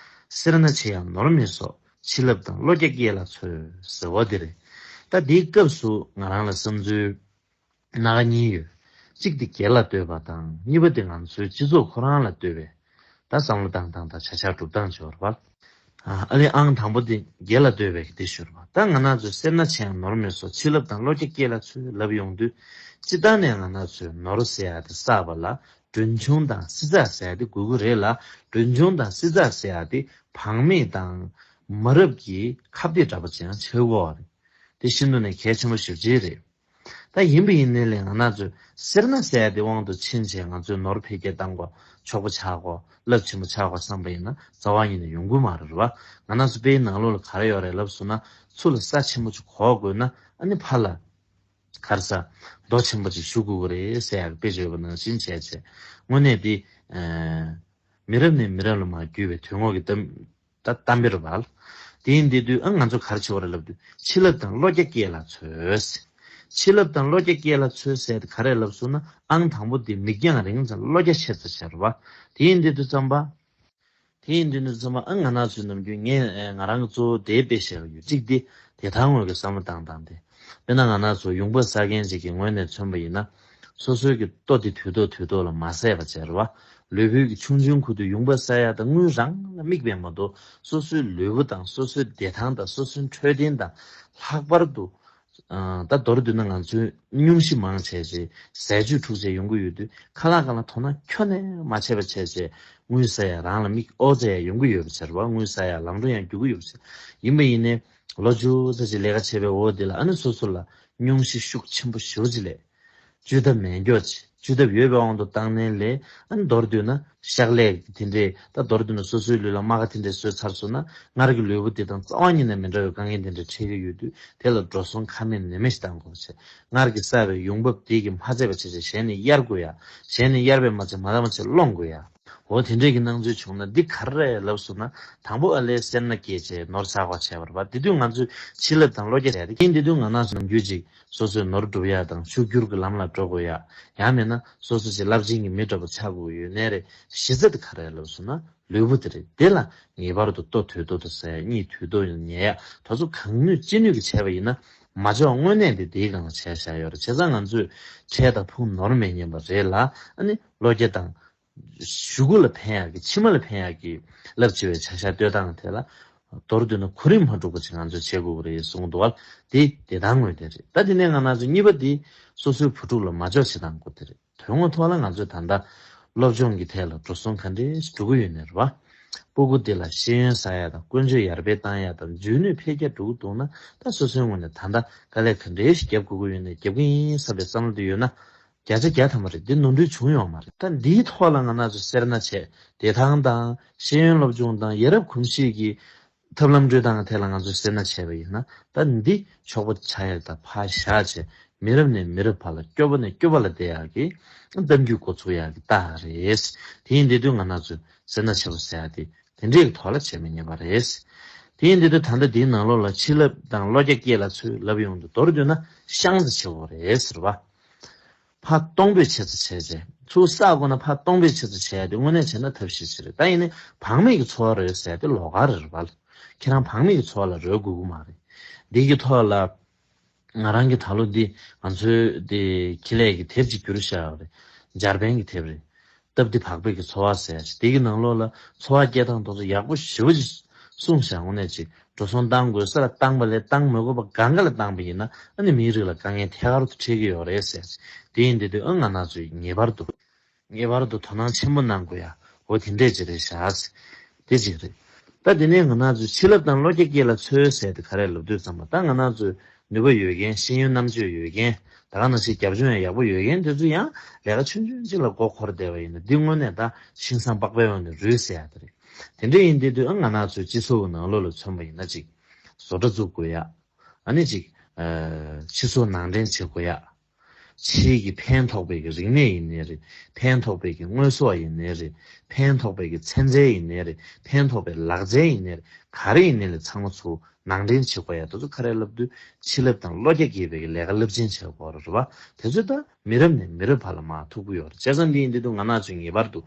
སེར་སྣ་ཆེ་ཡང་ནོར་མི་གསོག །ཕྱི་རླབས་དང་བློ་རྒྱ་སྐྱེད་ལ་འཚོལ་ཟེར་བ་དེ་རེད། ད་དེའི་སྐབས་སུ་ང་རང་ལ་བསམ་ཚུལ་སྣ་ཁ་གཉིས་ཡོད། གཅིག་དེ་སྒེར་ལ་ལྟོས་པ་དང་། གཉིས་པ་དེ་ང་ཚོའི་སྤྱི་ཚོགས་ཁོ་རང་ལ་ལྟོས་པའི་ད་བསམ་བློ་བཏང་སྟངས་དང་བྱ་བཞག་སྒྲུབ་སྟངས་བྱེད་པ་རེད་བ། ཨ་ལེ་ཨང་དང་པོ་དེ་སྒེར་ལ་ལྟོས་པའི་དེ་ཞུ་རེད་བ། ད་ང་རང་ཚོས་སེར་སྣ་ཆེ་ཡང་ནོར་མི་གསོག །ཕྱི་རླབས་དང་བློ་རྒྱ་སྐྱེད་ལ་འཚོལ་ལབ་ཡོང་དུས། སྤྱིར་བཏང་ནས་ང་རང་ཚོས་ནོར་ཟེར་ཡ་དེ་བསགས་པ་ལ། གྲོན་ཆུང་དང་བསྲི་ཚགས་ཟེར་ཡ་དེ་དགོས་ཀྱི་རེད་ལ། གྲོན་ཆུང་དང་བསྲི་ཚགས་ཟེར་ཡ་དེ་བག་མེད་དང་མ་རབས་ཀྱི་ཁ་གཏད་འདྲ་པོ་ཅིག་ཡང་ཆགས་ཀྱི་ཡོད་རེད། དེ་ཤིན་ཏུ་ནས་གལ་ཆེན་པོ་ཞེ་པོ་ཅིག་རེད། ད་ཡིན་པ་ཡིན་ནའི་ལས་ང་རང་ཚོས་སེར་སྣ་ཟེར་ཡ་དེ་དབང་དུ་ཕྱིན་བྱས་ང་ཚོས་ནོར་འཕེལ་རྒྱས་གཏང་དགོས། མཆོག་པོ་ཆགས་དགོས། རླབས་ཆེན་པོ་ཆགས་དགོས་བསམ་པ་ཡིན་ན་རྩ་བ་ཉིད་ནས་ཡོང་གི་མ་རེད་བ། ང་རང་ཚོ་དཔེའི་ནང་ལོགས་ལ་ག་རེ་ཡོད་རེད་ལབ་སོང་ན། ཚུར་ལ་ས་ཆེན་པོ་ཅིག་གོག་དགོས་ན་ཨ་ནི་ཕར་ལ། ག་རེ་ཟ། རྡོ་ཆེན་པོ་ཅིག་གཞུ་དགོས་ཀྱི་རེད་ཟེར་ཡག་དཔེ་བརྗོད་པ་ནང་བཞིན་བྱས་བྱས། དངོས་གནས་འདི། ཨ། མི་རབས་ནས་མི་རབས་ལ་མར་བརྒྱུད་པའི་དོན་ངོ་གི་གཏམ། ད་གཏམ་དཔེ་རེད་བ། དེ་ཡིན་དེ་དུས་ཨ་ང་ཚོ་ག་རེ་བྱེད་དགོས་རེད་ལབ་དུས། ཕྱི་རླབས་དང་བློ་རྒྱ་སྐྱེད་ལ་འཚོལ། ཕྱི་རླབས་དང་བློ་རྒྱ་སྐྱེད་ལ་འཚོལ་ཟེར་དེ་ག་རེ་ལབ་སོང་ན། ཨང་དང་པོ་དེ་མིག་རྒྱང་རིང་ཙང་བློ་རྒྱ་ཆེ་ཙམ་བྱས་རེད་བ། དེ་ཡིན་དེ་དུས་ཙམ་པ། དེ་ཡིན་དུས་ནི་ཚང་མ་ཨ་ང་རང་ཚོའི་ནམ་རྒྱུན་ངས་ང་རང་གི་གཙོ་བོ་དེ་དཔེ་བཤད་ཀྱི་ཡོད། གཅིག་དེ་བདེ་ཐང་ངོས་ཀྱི་བསམ་བློ་བཏང་སྟངས་དེ། དཔེར་ན་ང་རང་ཚོ་ཡོང་འབབ་བསགས་མཁན་ཅིག་གི་ངོས་ནས་མཚོན་པ་ཡིན་ན། སོ་སོའི་གི་ལྟོ་དེ་དུས་ཐོག་དུས་ཐོག་ལ་མ་ཟས་པ་བྱས་རེད་བ། ལུས་པོའི་གི་ཆུང་ཆུང་ཁུལ་དུ་ཡོང་འབབ་བསགས་ཡ་དང་དངུལ་རང་ལ་དམིགས་པའི་མ་གཏོགས། སོ་སོའི་ལུས་པོ་དང་སོ་སོའི་བདེ་ཐང་དང་སོ་སོའི་འཕྲོད་བསྟེན་དང་། ལྷག་པར་དུ། ཨ། ད་མདོར་བསྡུས་ན་ང་ཚོའི་སྙུང་གཞི་མང་ཆེ་ཆེ་ཟས་བཅུད་འཁྲུག་བྱས་ཡོང་གི་ཡོད་དུས། ཁ་ལག་སྒང་ལ་དོ་སྣང་ཁྱོན་ནས་མ་བྱས་པ་བྱས་བྱས། དངུལ་ཟ་ཡ་རང་ལ་མིག་ཨོ་ཙེ་ཡ་ཡོང་གི་ཡོད་པ་བྱས་རེད་བ། དངུལ་ཟ་ཡ་ལམ་འགྲོ་ཡང་རྒྱུག་གི་ཡོད་པ་བྱས། ཡིན་པ་ཡིན་ནའི་ལོ་བཅུ་ཙམ་ཅིག་ལས་ཀ་བྱས་པའི་འོག་དེ་ལ་ཨ་ནི་སོ་སོ་ལ་སྙུང་གཞི་ཤུགས་ཆེན་པོ་ཞེ་པོ་ཅིག་སླེབས། བཅོས་ཐབས་མེད་མགྱོགས་ཅིག་བཅོས་ཐབས་ཡོད་པའི་དབང་དུ་བཏང་ནའི་ལས། ཨ་ནི་མདོར་བསྡུས་ན་ཤག་ལས་དེ་འདྲས། ད་མདོར་བསྡུས་ན་སོ་སོའི་ལུས་ལ་རྨ་ཁ་དེ་འདྲས་བཟོས་ཚར་སོང་ན། སྔར་གྱི་ལུས་པོ་དེ་དང་རྩ་བ་ཉིད་ནས་མི་འདྲ་བའི་དཀའ་ངལ་དེ་འདྲས་འཕྲད་ཀྱི་ཡོད་དུས། དེ་ལ་འགྲོ་སོང་ཁ་མེད་ནད་མེད་ཞིག་གཏང་དགོས་བྱས། སྔར་གྱི་བསགས་པའི་ཡོང་འབབ་དེ་གིས་མ་ཚད་པ་བྱས་བྱས་གཞན་ནས་གཡར་དགོས་ཡ། གཞན་ནས་གཡར་བས་མ་ཚད་མ་ད་མ་ཚད་སློང་དགོས་ཡ། འོ་དེ་འདྲས་ཀྱི་སྣང་ཚུལ་བྱུང་ན་འདི་ག་རེ་རེད་ལབ་སོང་ན། དང་པོ་ཨ་ལས་སེར་སྣ་སྐྱེས་བྱས་ནོར་ཆག་པ་བྱས་པ་རེད་པ། དེ་དུས་ང་ཚོས་ཕྱི་རླབས་དང་བློ་རྒྱ་བྱས་ཏེ། དེ་དུས་ང་རང་ཚོ་ནམ་རྒྱུན་ཅིག་སོ་སོས་ནོར་སྒྲུབ་ཡ་དང་ཕྱུག་འགྱུར་གྱི་ལམ་ལ་འགྲོ་དགོས་ཡ། ཡང་མིན་ན་སོ་སོ་ཅིག་རླབས་ཆེན་གྱི་མི་འདྲ་པོ་ཆགས་དགོས་ཡོད་ནའི་རེད། གཞི་རྩ་དེ་ག་རེ་རེད་ལབ་སོང་ན་ལུས་པོ་དེ་རེད། དེ་ལ་ངེས་པར་དུ་ལྟོ་དུས་ཐོག་ཏུ་ཟ་ཡ། གཉིད་དུས་ཐོག་ཏུ་ཉལ་ཡ། དེ་ཚོ་གང་ནུས་ཅི་ནུས་ཀྱིས་བྱས་པ་ཡིན་ན། མ་འཇོག་དངོས་གནས་དེ་དེའི་སྒང་ལ་བྱས་བཞག་ཡོད་རེད། བྱས་ཙང་ང་ཚོས་འཕྲལ་དང་ཕུགས་ནོར་མེད་ཉན་པ་རེད་ལ། ཨ་ནི་བློ་རྒྱ་དང་། གཞུག་གུ་ལ་ཕན་ཡག་གི། ཕྱི་མ་ལ་ཕན་ཡག་གི་རླབས་ཆེ་བའི་བྱ་བཞག་གཏོད་སྟངས་དེ་ལ། མདོར་བསྡུས་ན་གོ་རིམ་མ་འཁྲུག་པ་ཅིག་ང་ཚོས་བྱེད་དགོས་ཀྱི་རེད་གསུངས་འདུག་བ། དེ་བདེ་ཐང་ངོས་དེ་རེད། ད་དེ་ནས་ང་རང་ཚོ་གཉིས་པ་དེ་སོ་སོའི་བུ་ཕྲུག་ལ་མ་འཇོག་བྱེད་སྟངས་སྐོར་དེ་རེད། དོན་དངོས་ཐོག་ལ་ང་ཚོས་ད་ལྟ་སློབ་སྦྱོང་གི་ཐད་ལ་འགྲོ་སོང་ག་འདྲས་འགྲོ་གི་ཡོད་ནའི་རེད་བ། སྤུ་གུ་དེ་ལ་ཤེས་ཡོན་བཟང་ཡག་དང་ཀུན་སྤྱོད་ཡར་སྤེལ་བཏང་ཡག་དང་འཇོན་ནུས་འཕེལ་རྒྱས་འགྲོ་གི་འདུག་ན། ད་སོ་སོའི་ངོས་ནས་ད་ལྟ་དཀའ་ལས་ག་འདྲས་ཤིག་རྒྱབ་དགོས་ཀྱི་ཡོད་ནའི་རྒྱབ་ཀྱི་ཡིན་བསམ་པའི་བསམ་བློ་དེ་ཡོད་ན། བརྒྱ་ཆ་བརྒྱ་ཐམ་པ་རེད། འདི་ནོར་འཁྲུལ་བྱུང་ཡོད་མ་རེད། ད་འདིའི་ཐོག་ལ་ང་རང་ཚོ་སེར་སྣ་བྱས། བདེ་ཐང་དང་ཤེས་ཡོན་སློབ་སྦྱོང་དང་ཡ་རབས་གོམས་གཤིས་ཀྱི་ཐབས་ལམ་སྤྲོད་སྟངས་ཐད་ལ་ང་ཚོས་སེར་སྣ་བྱས་པ་ཡིན་ན། ད་འདི་ཆོག་པ་ཆགས་ཡག་དང་ཕར་བཞག་བྱས། མི་རབས་ནས་མི་རབས་བར་ལ་སྐྱོ་པོ་ནས་སྐྱོ་པོ་ལ་བསྡད་ཡག་གི་གཏམ་རྒྱུད་འགོ་ཚུགས་ཡག་གི་རྟགས་རེད། དེ་ཡིན་དེ་དུས་ང་རང་ཚོས་སེར་སྣ་བྱེད་པ་ཟེར་ཡག་དེ་དེ་འདྲའི་ཐོག་ལ་བྱེད་མི་ཉན་པ་རེད། དེ་ཡིན་དུས་ད་ལྟ་འདིའི་ནང་ལོགས་ལ་ཕྱི་ལབ་དང་བློ་རྒྱ་སྐྱེད་ལ་ཚུར་ལབ་ཡོང་དུས། མདོར་བསྡུས་ན་ཤངས་ཙི་བྱེད་དགོས་རེད་ཟེར་བ། ཕར་གཏོང་ཕོད་ཆེ་ཙི་བྱས་རྗེས། ཚུར་བསགས་དགོས་ན་ཕར་གཏོང་ཕོད་ཆེ་ཙི་བྱས་ཏེ་དངོས་གནས་བྱས་ན་ཐབས་ཤེས་ཤིག་རེད། ད་ཡིན་ནའི་བག་མེད་ཀྱི་འཚོ་བ་རོལ་ཟེར་ཏེ་ལོགས་ཀ་རེད་བ། ཁྱེད་རང་བག་མེད་ཀྱི་འཚོ་བ་ལ་རོལ་དགོས་ཀྱི་མ་རེད། འདི་གི་ཐོག་ལ་ང་རང་གི་ད་ལོ་འདི་ང་ཚོའི་འདི་ཁེ་ལས་ཀྱི་དེབ་ཅིག་བསྒྱུར་བཞག་པ་རེད། འཇར་པན་གྱི་དེབ་རེད། སྟབས་བདེ་བག་ཕེབས་ཀྱི་འཚོ་བ་ཟེར་ཡ་ཞིག་དེ་གི་ནང་ལོགས་ལ་འཚོ་བ་སྐྱེལ་སྟངས་ཐོག་ཏུ་ཡག་པོ་ཞེ་པོ་ཅིག་གསུངས་བཞག་དངོས་གནས་ཅིག་འགྲོ་སོང་བཏང་དགོས་ས་ལ་བཏང་པ་ལས་བཏང་མི་དགོས་པ་གང་ག་ལ་བཏང་པ་ཡིན་ན། ཨ་ནི་མིའི་རིགས་ལ་དཀའ་ངལ་ཐད་ཀར་དུ་འཕྲད་ཀྱི་ཡོད་རེད་ཟེར། དེ་ཡིན་དུས་དུས་ཨ་ང་རང་ཚོས་ངེས་པར་དུ་ངེས་པར་དུ་དོ་སྣང་ཆེན་པོ་གནང་དགོས་ཡ། འོ་དེ་འདྲས་ཅིག་རེད་བཞག་དེ་ཅིག་རེད། ད་དེ་ནས་ང་རང་ཚོས་ཕྱི་ལབ་དང་བློ་རྒྱ་སྐྱེད་ལ་འཚོལ་ཟེར་དེ་ག་རེ་ལབ་དུས་ཙམ་པ། ད་ང་རང་ཚོས་ནུས་པ་ཡོད་མཁན། ཤེས་ཡོན་རྣམ་དཔྱོད་ཡོད་མཁན། ད་ག་ནང་བཞིན་རྒྱབ་ལྗོངས་ཡང་ཡག་པོ་ཡོད་མཁན་དེ་ཚོ་ཡང་ལས་ཀ་ཆུང་ཆུང་ཅིག་ལ་མགོ་འཁོར་བསྡད་པ་ཡིན་ན། འདི་དངོས་གནས་ད་ཤིང་བཟང་པགས་པའི་འོག་ནས་རུལ་ཟེར་ཡ་དེ་རེད། དེ་འདྲ་ཡིན་དུས་དུས་ཨ་ང་རང་ཚོའི་སྤྱི་ཚོགས་ཀྱི་ནང་ལོགས་ལ་མཚོན་པ་ཡིན་ན་ཅིག་བཟོ་གྲྭ་བཙུགས་དགོས་ཡ། ཨ་ནི་ཅིག་ཨ་སྤྱི་ཚོགས་ནང་འདྲེན་བྱེད་དགོས་ཡ། ཕྱིའི་གི་ཕན་ཐོགས་པའི་གི་རིག་གནས་ཡིན་ནའི་རེད། ཕན་ཐོགས་པའི་གི་དངོས་ཟོག་ཡིན་ནའི་རེད། ཕན་ཐོགས་པའི་གི་ཚན་རྩལ་ཡིན་ནའི་རེད། ཕན་ཐོགས་པའི་ལག་རྩལ་ཡིན་ནའི་རེད། ག་རེ་ཡིན་ནའི་ལས་ཚང་མ་ཚུར་ནང་འདྲེན་བྱེད་དགོས་ཡ། དེ་ཚོ་ག་རེ་ལབ་དུས་ཕྱི་ལབ་དང་བློ་རྒྱ་སྐྱེད་པའི་གི་ལས་ཀ་རླབས་ཆེན་བྱེད་དགོས་རེད་བ། དེ་ཚོ་ད་མི་རབས་ནས་མི་རབས་བར་ལ་མར་ཐུག་གི་ཡོད་རེད། བྱས་ཙང་འདི་ཡིན་དུས་ང་རང་ཚོས་ངེས་པར་དུ་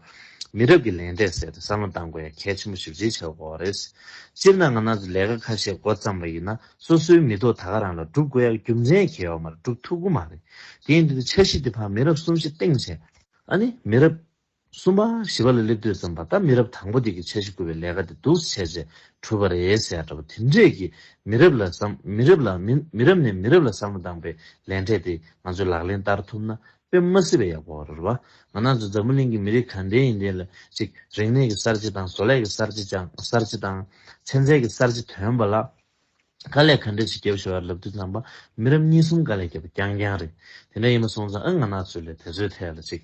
མི་རབས་ཀྱི་ལས་འབྲས་ཟེར་ཏེ་བསམ་བློ་བཏང་དགོས་ཡ་གལ་ཆེན་པོ་ཞེ་པོ་ཅིག་ཆགས་ཀྱི་ཡོད་རེད། སྤྱིར་ན་ང་རང་ཚོ་ལས་ཀ་ཁ་ཤས་འགོ་བརྩམས་པ་ཡིན་ན་སོ་སོའི་མི་ཐོག་ད་ག་རང་ལ་སྒྲུབ་དགོས་ཡ་རྒྱུ་མཚན་གང་ཡང་ཡོད་མ་རེད། སྒྲུབ་ཐུབ་ཀྱི་མ་རེད། དེ་ཡིན་དུས་འཆར་གཞི་དེ་ཕར་མི་རབས་གསུམ་བཞི་བཏིང་བྱས། ཨ་ནི་མི་རབས་གསུམ་པ་བཞི་པ་ལ་སླེབས་དུས་ཙམ་པ། ད་མི་རབས་དང་པོ་དེ་གི་འཆར་གཞི་བཀོད་པའི་ལས་ཀ་དེ་འདུག་སེ་བྱས་རྗེས་གྲུབ་པ་རེད་ཟེར་ཡ་འདྲ་པོ་དེ་འདྲས་ཀྱི་མི་རབས་ལ་བསམ། མི་རབས་ལ་མི་མི་རབས་ནས་མི་རབས་ལ་བསམ་བློ་བཏང་པའི་ལས་འབྲས་དེ་ང་ཚོས་ལག་ལེན་བསྟར་ཐུབ་ན་དཔེ་མི་སྲིད་པའི་ཡག་པོ་རེད་བ། ང་རང་ཚོ་འཛམ་བུ་གླིང་གི་མི་རིགས་ག་འདྲས་ཡིན་དེ་ལ་ཅིག་རིག་གནས་ཀྱི་གསར་བརྗེ་དང་བཟོ་ལས་ཀྱི་གསར་བརྗེ་ཅང་གསར་བརྗེ་དང་ཚན་རྩལ་གྱི་གསར་བརྗེ་ཐོན་པ་ལ། དཀའ་ལས་ག་འདྲ་ཞིག་བརྒྱབ་ཤོག་ལབ་དུས་ཙམ་པ། མི་རབས་གཉིས་གསུམ་དཀའ་ལས་བརྒྱབ་པ་རྐྱང་རྐྱང་རེད། དེ་འདྲ་ཡིན་པ་སོང་ཙང་ཨ་ང་རང་ཚོས་ལས་དེ་ཚོའི་ཐད་ལ་ཅིག་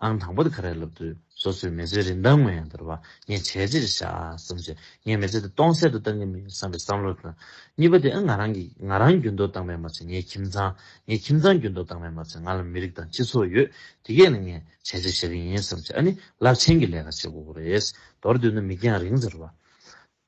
ཨང་དང་པོ་དེ་ག་རེ་ལབ་དུས་སོ་སོའི་མི་ཚེའི་རིན་ཐང་མངོན་ཡང་དར་བ། ངས་བྱས་རྗེས་བཞག་བསམ་བྱས། ངས་མི་ཚེ་དེ་སྟོང་ཟད་དུ་བཏང་གི་མིན་བསམ་པའི་བསམ་བློ་དང་། གཉིས་པ་དེ་ཨ་ང་རང་གི་ང་རང་འགྱུར་ལྡོག་བཏང་བས་མ་ཚད་ངའི་ཁྱིམ་ཚང་། ངའི་ཁྱིམ་ཚང་འགྱུར་ལྡོག་བཏང་བས་མ་ཚད་ང་ལ་མི་རིགས་དང་སྤྱི་ཚོགས་ཡོད། དེ་གས་ལ་ངས་བྱས་རྗེས་བཞག་གི་ཡིན་བསམ་བྱས། ཨ་ནི་རླབས་ཆེན་གྱི་ལས་ཀ་བྱེད་དགོས་ཀྱི་རེད། མདོར་བསྡུས་ན་མིག་རྒྱང་རིང་ཟེར་བ།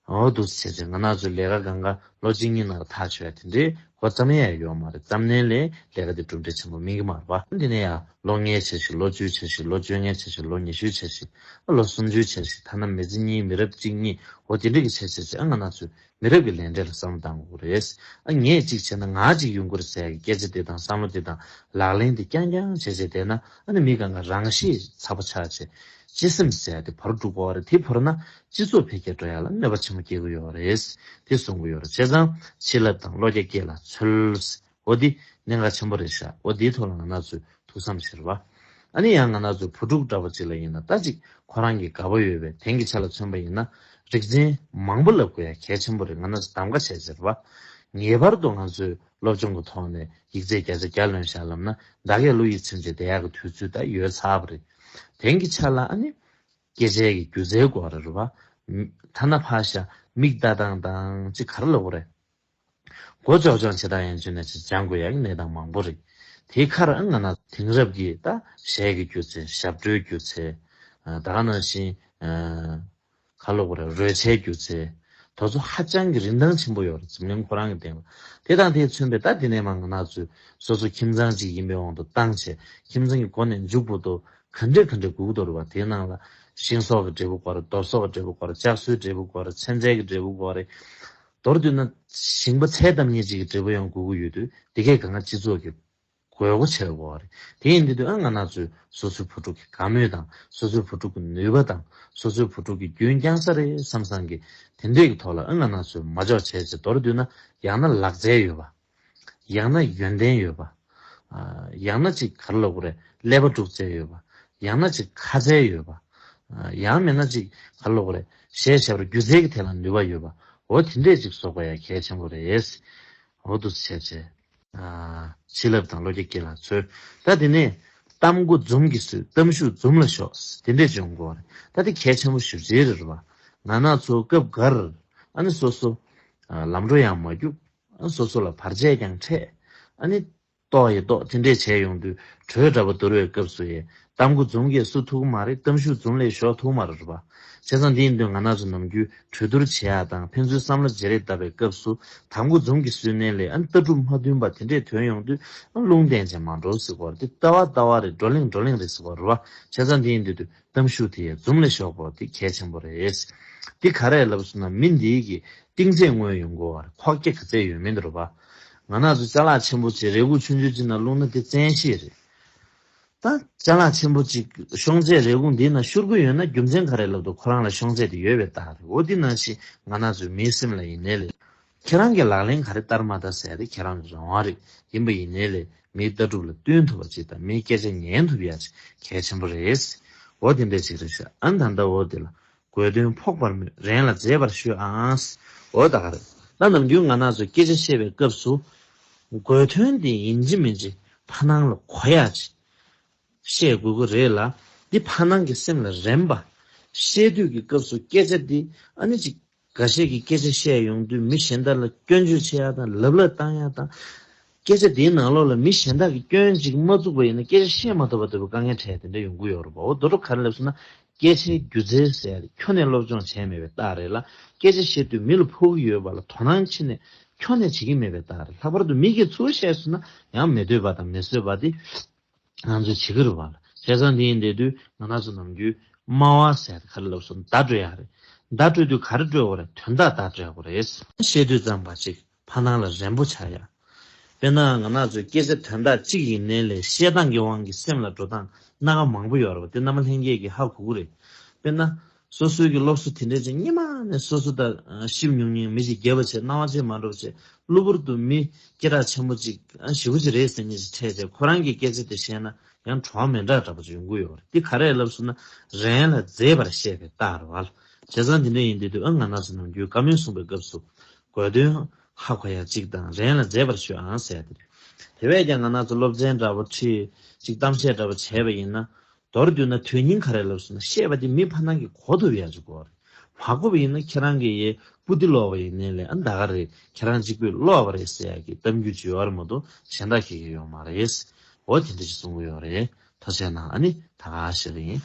འོ་འདུག་སེ་བྱས་ཙང་ང་རང་ཚོའི་ལས་ཀ་སྒང་ག་ལོ་གཅིག་གཉིས་ནང་ལ་ཐག་ཆོད་ཡ་དེ་འདྲའི་འགོ་བརྩམས་ཡ་ཡོད་མ་རེད། བརྩམས་ནའི་ལས་ཀ་དེ་གྲུབ་འབྲས་ཆེན་པོ་སྨིན་གྱི་མ་རེད་པ། འདི་ནས་ཡང་ལོ་ལྔའི་འཆར་གཞི། ལོ་བཅུའི་འཆར་གཞི། ལོ་བཅོ་ལྔའི་འཆར་གཞི། ལོ་ཉི་ཤུའི་འཆར་གཞི། ལོ་སུམ་ཅུའི་འཆར་གཞི། ཐ་ན་མི་ཚེ་གཉིས། མི་རབས་གཅིག་གཉིས། འོ་དེ་འདྲ་གི་འཆར་གཞི་བྱས་ཙང་ང་རང་ཚོས་མི་རབས་ཀྱི་ལས་འབྲས་ལ་བསམ་བློ་གཏང་དགོས་ཀྱི་རེད། ཨ་ངས་གཅིག་བྱས་ན་ང་གཅིག་ཡོང་གི་རེད་ཟེར་ཡ་གི་སྐད་ཆ་དེ་དང་བསམ་བློ་དེ་དང་ལག་ལེན་དེ་རྐྱང་རྐྱང་བྱས་བྱས་བསྡད་ན། ཨ་ནི་མི་སྒང་ག་རང་ཤེད་ཚ་པོ་ཆགས་བྱས། སྤྱི་སེམས་ཟེར་ཡ་དེ་བོར་འགྲོ་གི་རེད། དེ་བོར་ན་སྤྱི་ཚོགས་འཕེལ་རྒྱས་འགྲོ་ཡ་ལ་གནོད་པ་ཆེན་པོ་སྐྱེལ་གྱི་ཡོད་རེད། དེ་གསུང་གི་ཡོད་རེད། བྱས་ཙང་ཕྱི་ལབ་དང་བློ་རྒྱ་སྐྱེད་ལ་འཚོལ། འོ་འདི་གནད་འགག་ཆེན་པོ་རེད་ཤག་འོ་འདིའི་ཐོག་ལ་ང་རང་ཚོས་ཐུགས་བསམ་བཞེས་རོགས། ཨ་ནི་ཡང་ང་རང་ཚོའི་བུ་ཕྲུག་འདྲ་པོ་ཅིག་ལ་ཡིན་ན། ད་ཅིག་ཁོ་རང་གི་དགའ་པོ་ཡོད་པའི་དེང་གི་ཆ་ལ་མཚོན་པ་ཡིན་ན། རིག་འཛིན་མང་པོ་ལབ་དགོས་ཡ་གལ་ཆེན་པོ་རེད། ང་རང་ཚོས་གདམ་ག་བྱས་བྱས་རོགས། ངེས་པར་དུ་ང་ཚོས་སློབ་སྦྱོང་གི་ཐོག་ནས་ཡིག་ཚད་བརྒྱ་ཆ་བརྒྱ་ལོན་ཤག་ལབ་ན། ད་གས་བློ་ཡིད་ཚིམ་བྱས་བསྡད་ཡག་གི་དུས་ཚོད་ད་ཡོལ་ཚར་བ་རེད། དེང་གི་ཆ་ལ་ཨ་ནི་སྐད་ཆའི་གི་སྒྱུ་རྩལ་དགོས་རེད་རོ་བ། ཐ་ན་ཕར་བཞག་མིག་ལྟ་སྟངས་དང་ཅིག་ག་རེ་ལབ་དགོས་རེད། མགོ་ལྕོག་ལྕོག་བྱེད་སྟངས་ཡན་ཆོད་ནས་ཅིག་སྦྱང་དགོས་ཡག་གི་གནས་སྟངས་མང་པོ་རེད། དེའི་ཁར་ཨ་ང་རང་དེང་རབས་ཀྱི་ད་གཞས་ཀྱི་སྒྱུ་རྩལ། ཞབས་བྲོའི་སྒྱུ་རྩལ། ད་ག་ནང་བཞིན། ག་ལབ་དགོས་རེད། རོལ་ཆའི་སྒྱུ་རྩལ། དེ་ཚོ་ཧ་ཅང་གི་རིན་ཐང་ཆེན་པོ་ཡོད་རེད། འཛམ་གླིང་ཁོ་རང་གི་སྟེང་ལ། དེ་དང་དེས་མཚོན་པའི་ད་དེ་ནས་མར་ང་རང་ཚོས་སོ་སོ་ཁྱིམ་ཚང་གཅིག་ཡིན་པའི་དབང་དུ་བཏང་བྱས། ཁྱིམ་ཚང་གི་འགོ་ནས་མཇུག་བར་དུ་ག་འདྲས་ག་འདྲས་དགོས་ཀྱི་འདུག་རེད་བ། དེའི་ནང་ལ་ཤིང་བཟོ་གི་འབྲས་བུ་དགོས་རེད། རྡོ་བཟོ་གི་འབྲས་བུ་དགོས་རེད། ལྕགས་བཟོའི་འབྲས་བུ་དགོས་རེད། ཚན་རྩལ་གྱི་འབྲས་བུ་དགོས་རེད། མདོར་བསྡུས་ན་ཞིང་པ་ཚལ་བདམས་མཁན་གཅིག་གི་འབྲས་བུ་ཡང་དགོས་ཀྱི་ཡོད་དུས། དེ་གས་གང་ག་སྤྱི་ཚོགས་ཀྱི་དགོས་མཁོ་ཆེ་བ་རེད། དེ་ཡིན་དུས་ཨ་ང་རང་ཚོས་སོ་སོའི་བུ་ཕྲུག་གི་དགའ་མོས་དང་སོ་སོའི་བུ་ཕྲུག་གི་ནུས་པ་དང་སོ་སོའི་བུ་ཕྲུག་གི་རྒྱུན་བསྐྱང་ས་རེད་བསམ་བསམ་གི་དེ་འདྲས་ཀྱི་ཐོག་ལ་ཨ་ང་རང་ཚོས་མ་འཇོག་བྱས་ཚེ། མདོར་བསྡུས་ན་ཡང་ན་ལག་རྩལ་ཡོད་པ། ཡང་ན་ཡོན་ཏན་ཡོད་པ། ཡང་ན་ཅིག་ག་རེ་ལབ་དགོས་རེད། ཀླད་པ་དཀྲུག་རྩལ་ཡོད་པ། ཡང་ན་ཅིག་ཁ་རྩལ་ཡོད་པ། ཡང་མིན་ན་ཅིག་ག་རེ་ལབ་དགོས་རེད། གཞས་ཞབས་བྲོ་སྒྱུ་རྩལ་གྱི་ཐད་ལ་ནུས་པ་ཡོད་པ། འོ་དེ་འདྲས་ཅིག་བཟོ་དགོས་ཡ་གལ་ཆེན་པོ་རེད། འོ་འདུག་སེ་བྱས་བྱས། ཕྱི་ལབ་དང་བློ་རྒྱ་སྐྱེད་ལ་འཚོལ། ད་དེ་ནས་གཏམ་མགོ་འཛུམ་གྱིས་བཟོས། གཏམ་ཤུགས་འཛུམ་ལ་ཤོག་དེ་འདྲས་ཅིག་ཡོང་དགོས་པ་རེད། ད་དེ་གལ་ཆེན་པོ་ཞེ་པོ་ཅིག་རེད་བ། ང་རང་ཚོ་སྐབས་འགར་ཨ་ནི་སོ་སོ་ལམ་འགྲོ་ཡང་མ་རྒྱུག་ཨ་སོ་སོ་ལ་བར་ཆད་ཀྱང་འཕྲད། ཨ་ནི་ ཏོག་ཡེ་ཏོག་དེ་འདྲས་བྱས་ཡོང་དུས་གྲོས་འདྲ་པོ་བསྡུར་བའི་སྐབས་སུ་ཡེ་གཏམ་མགོ་འཛོམས་ཀྱིས་སུ་ཐུག་གི་མ་རེད། གཏམ་ཤུགས་འཛོམས་ལས་ཞོག་ཐུག་མ་རེད་རེད་པ། བྱས་ཙང་འདི་ཡིན་དུས་ང་རང་ཚོ་ནམ་རྒྱུན་གྲོས་བསྡུར་བྱེད་ཡ་དང་ཕན་ཚུན་བསམ་བློ་བརྗེ་རེས་བཏབ་པའི་སྐབས་སུ་གཏམ་མགོ་འཛོམས་ཀྱིས་སུའི་སྣེ་ལས་ཨ་ནི་ལྟ་གྲུབ་མ་མཐུན་པ་དེ་འདྲས་ཐོན་ཡོང་དུས་ཨ་ལུང་བསྟན་བྱས་མ་འགྲོ་ཟེར་གོ་རེད། དེ་ལྟ་བ་ལྟ་བ་རེད། བགྲོ་གླེང་བགྲོ་གླེང་རེད་ཟེར་གོ་རེད་པ། བྱས་ཙང་འདི་ཡིན་དུས་དུས་གཏམ་ཤུགས་དེ་ཡང་འཛོམས་ལས་ཞོག་པོ་དེ་གལ་ཆེན་པོ་རེད། འདི་ག་རེ་ལབ་སོང་ན་མི་འདིའི་གི་གཏིང་ཚད་མངོན་ཡོང་དགོས་པ་རེད། ཁོག་རྒྱ་ག་ཚད་ཡོད་མིན་འདུག་རེད་པ། ང་རང་ཚོ་ཅ་ལག་ཆེན་པོ་ཅིག་རས་ཁུག་ཆུང་ཆུང་ཅིག་ནང་བླུགས་ན་དེ་བཙན་ཤེད་རེད། ད་ཅ་ལག་ཆེན་པོ་ཅིག་ཤོང་ཚད་རས་ཁུག་འདིའི་ནང་བཤུར་གི་ཡོད་ན་རྒྱུ་མཚན་ག་རེ་ལབ་འདུག་ཁོ་རང་ལ་ཤོང་ཚད་དེ་ཡོད་པའི་རྟགས་རེད། འོ་འདི་ནང་བཞིན་ང་རང་ཚོའི་མིའི་སེམས་ལ་ཡིན་ནའི་ལས། ཁྱེད་རང་གི་ལག་ལེན་ག་རེ་བསྟར་མ་བསྟར་ཟེར་ཡ་དེ་ཁྱེད་རང་གི་རང་དབང་རེད། ཡིན་པ་ཡིན་ནའི་ལས་མིའི་ལྟ་གྲུབ་ལ་བསྟུན་ཐུབ་པ་ཅིག་དང་མིའི་སྐད་ཆ་ཉན་ཐུབ་ཡ་ཅིག་གལ་ཆེན་པོ་རེད། འོ་དེ་འདྲ་ཅིག་རེད་ཤག་ཨ་ནི་ད་ལྟ་འོ་དེ་ལ། དགོས་དོན་ཕོག་པར་སྨོན། རན་ལ་མཛེས་པར་ཤོད་ཨང་། འོ་ད་ག་རེད། ད་ནམ་རྒྱུན་ང་རང་ཚོས་སྐད་ཆ་བཤད་པའི་སྐབས་སུ། དགོས་དོན་དེ་ཡིན་གཅིག་མིན་གཅིག་ཕ་ནང་ལ་གོ་ཡ་ཅིག་བཤད་དགོས་ཀྱི་རེད་ལ། འདི་ཕ་ནང་གི་སེམས་ལ་རན་པ། བཤད་དུས་ཀྱི་སྐབས་སུ་སྐད་ཆ་འདི་ཨ་ནི་ཅིག་འགའ་ཤས་ཀྱིས་སྐད་ཆ་བཤད་ཡོང་དུས་མི་གཞན་དག་ལ་སྐྱོན་བརྗོད་བྱེད་ཡ་དང་ལབ་ལབ་བཏང་ཡ་དང་། སྐད་ཆ་དེའི་ནང་ལོགས་ལ་མི་གཞན་དག་གིས་སྐྱོན་ཅིག་མ་བཙུགས་པ་ཡིན་ན་སྐད་ཆ་བཤད་མ་ཐུབ་པ་ལྟ་བུ་དཀའ་ངལ་འཕྲད་དེ་འདྲ་ཡོང་གི་ཡོད་རེད་པ། འོ་དོ་འགྲོ་ག་རེ་ལབ་སོང་ན། སྐད་ཆའི་སྒྱུ་རྩལ་ཟེར་ཡ་དེ་ཁྱོན་ནས་སློབ་སྦྱོང་བྱས་མེད་པའི་རྟགས་རེད་ལ། སྐད་ཆ་བཤད་དུས་མི་ལ་ཕོག་གི་ཡོད་པ་ལ་དོ་སྣང་ཕྱི་ནས་ཁྱོན་ནས་བྱེད་ཀྱི་མེད་པའི་རྟགས་རེད། ལྷག་པར་དུ་མི་གིས་ཚུར་བཤད་སོང་ན་ཡང་མི་འདོད་པ་དང་མི་བཟོད་པ་དེ་ང་ཚོས་བྱེད་ཀྱི་རེད་པ་ལ། བྱས་ཙང་འདི་ཡིན་བསྡད་དུས་ང་རང་ཚོ་ནམ་རྒྱུན་སྨྲ་བ་ཟེར་ཡ་དེ་ག་རེ་ལབ་སོང་ན་བརྡ་སྤྲོད་ཡ་རེད། བརྡ་སྤྲོད་དུས་ག་རེ་སྤྲོད་དགོས་རེད། དོན་དག་བརྡ་སྤྲོད་དགོས་རེད། བཤད་དུས་ཙམ་པ་ཅིག་ཕ་ནང་ལ་རན་པོ་ཆགས་ཡ། དཔེར་ན་ང་རང་ཚོའི་སྐད་ཆ་དོན་དག་གཅིག་ཡིན་ནའི་ལས་བཤད་སྟངས་ཀྱི་དབང་གིས་སེམས་ལ་འགྲོ་སྟངས་སྣ་ཁ་མང་པོ་ཡོད་རེད་པ། དེ་རྣམ་པ་ལྷན་རྒྱས་ཀྱིས་ཧ་གོ་གི་རེད། དཔེར་ན་སོ་སོའི་གི་སློབ་གསོ་དེ་འདྲས་ཅིག་སྔོན་མ་ནས་སོ་སོ་དང་ཞིབ་ཉུང་ཉུང་མི་ཞིག་རྒྱབ་པ་བྱས་སྣང་བ་ཅིག་མ་འགྲོ་བྱས་གློ་བུར་དུ་མི་སྐད་གྲགས་ཆེན་པོ་ཅིག་ཞེ་པོ་ཅིག་རེད་ཟེར་མཁན་ཅིག་འཕྲད་བྱས་ཁོ་རང་གི་སྐད་ཆ་དེ་བཤད་ན་ཡང་བྲོ་བ་མི་འདྲ་འདྲ་པོ་ཅིག་ཡོང་གི་ཡོད་རེད། དེ་ག་རེ་ལབ་སོང་ན་རན་ལ་མཛེས་པར་བཤད་པའི་རྟགས་རེད་པ། བྱས་ཙང་དེ་འདྲ་ཡིན་དུས་དུས་ཨ་ང་རང་ཚོ་ནམ་རྒྱུན་བཀའ་མོལ་གསུང་པའི་སྐབས་སུ། དགོས་དོན་ཧ་གོ་ཡ་གཅིག་དང་རན་ལ་མཛེས་པར་ཤོད་ཨང་ཟེར་ཡ་དེ་རེད། དེ་བས་ཀྱང་ང་རང་ཚོ་སློབ་ཚན་འདྲ་པོ་ཁྲིད་ཅིག་གཏམ་བཤད་འདྲ་པོ་བྱས་པ་ཡིན་ན། མདོར་བསྡུས་ན་དོན་སྙིང་ག་རེ་ལབ་སོང་ན་བཤད་པ་དེ་མི་ཕ་ནང་གིས་གོ་ཐུབ་ཡ་ཅིག་དགོས་རེད། མ་གོ་བ་ཡིན་ན་ཁྱེད་རང་གིས་ཡའི་པུ་ཏི་ཀློག་པ་ཡིན་ནའི་ལས་ཨ་ད་ག་རེད་ཁྱེད་རང་གཅིག་པུས་ཀློག་པ་རེད་ཟེར་ཡ་གི་གཏམ་རྒྱུད་ཅིག་ཡོད་རེད་མ་གཏོགས་གཞན་དག་ཤེས་ཀྱི་ཡོད་མ་རེད། འོ་དེ་འདྲ་ཅིག་གསུང་གི་ཡོད་རེད། ཐུགས་རྗེ་གནང་། ཨ་ནི་ད་ག་ཞིག་ཡིན།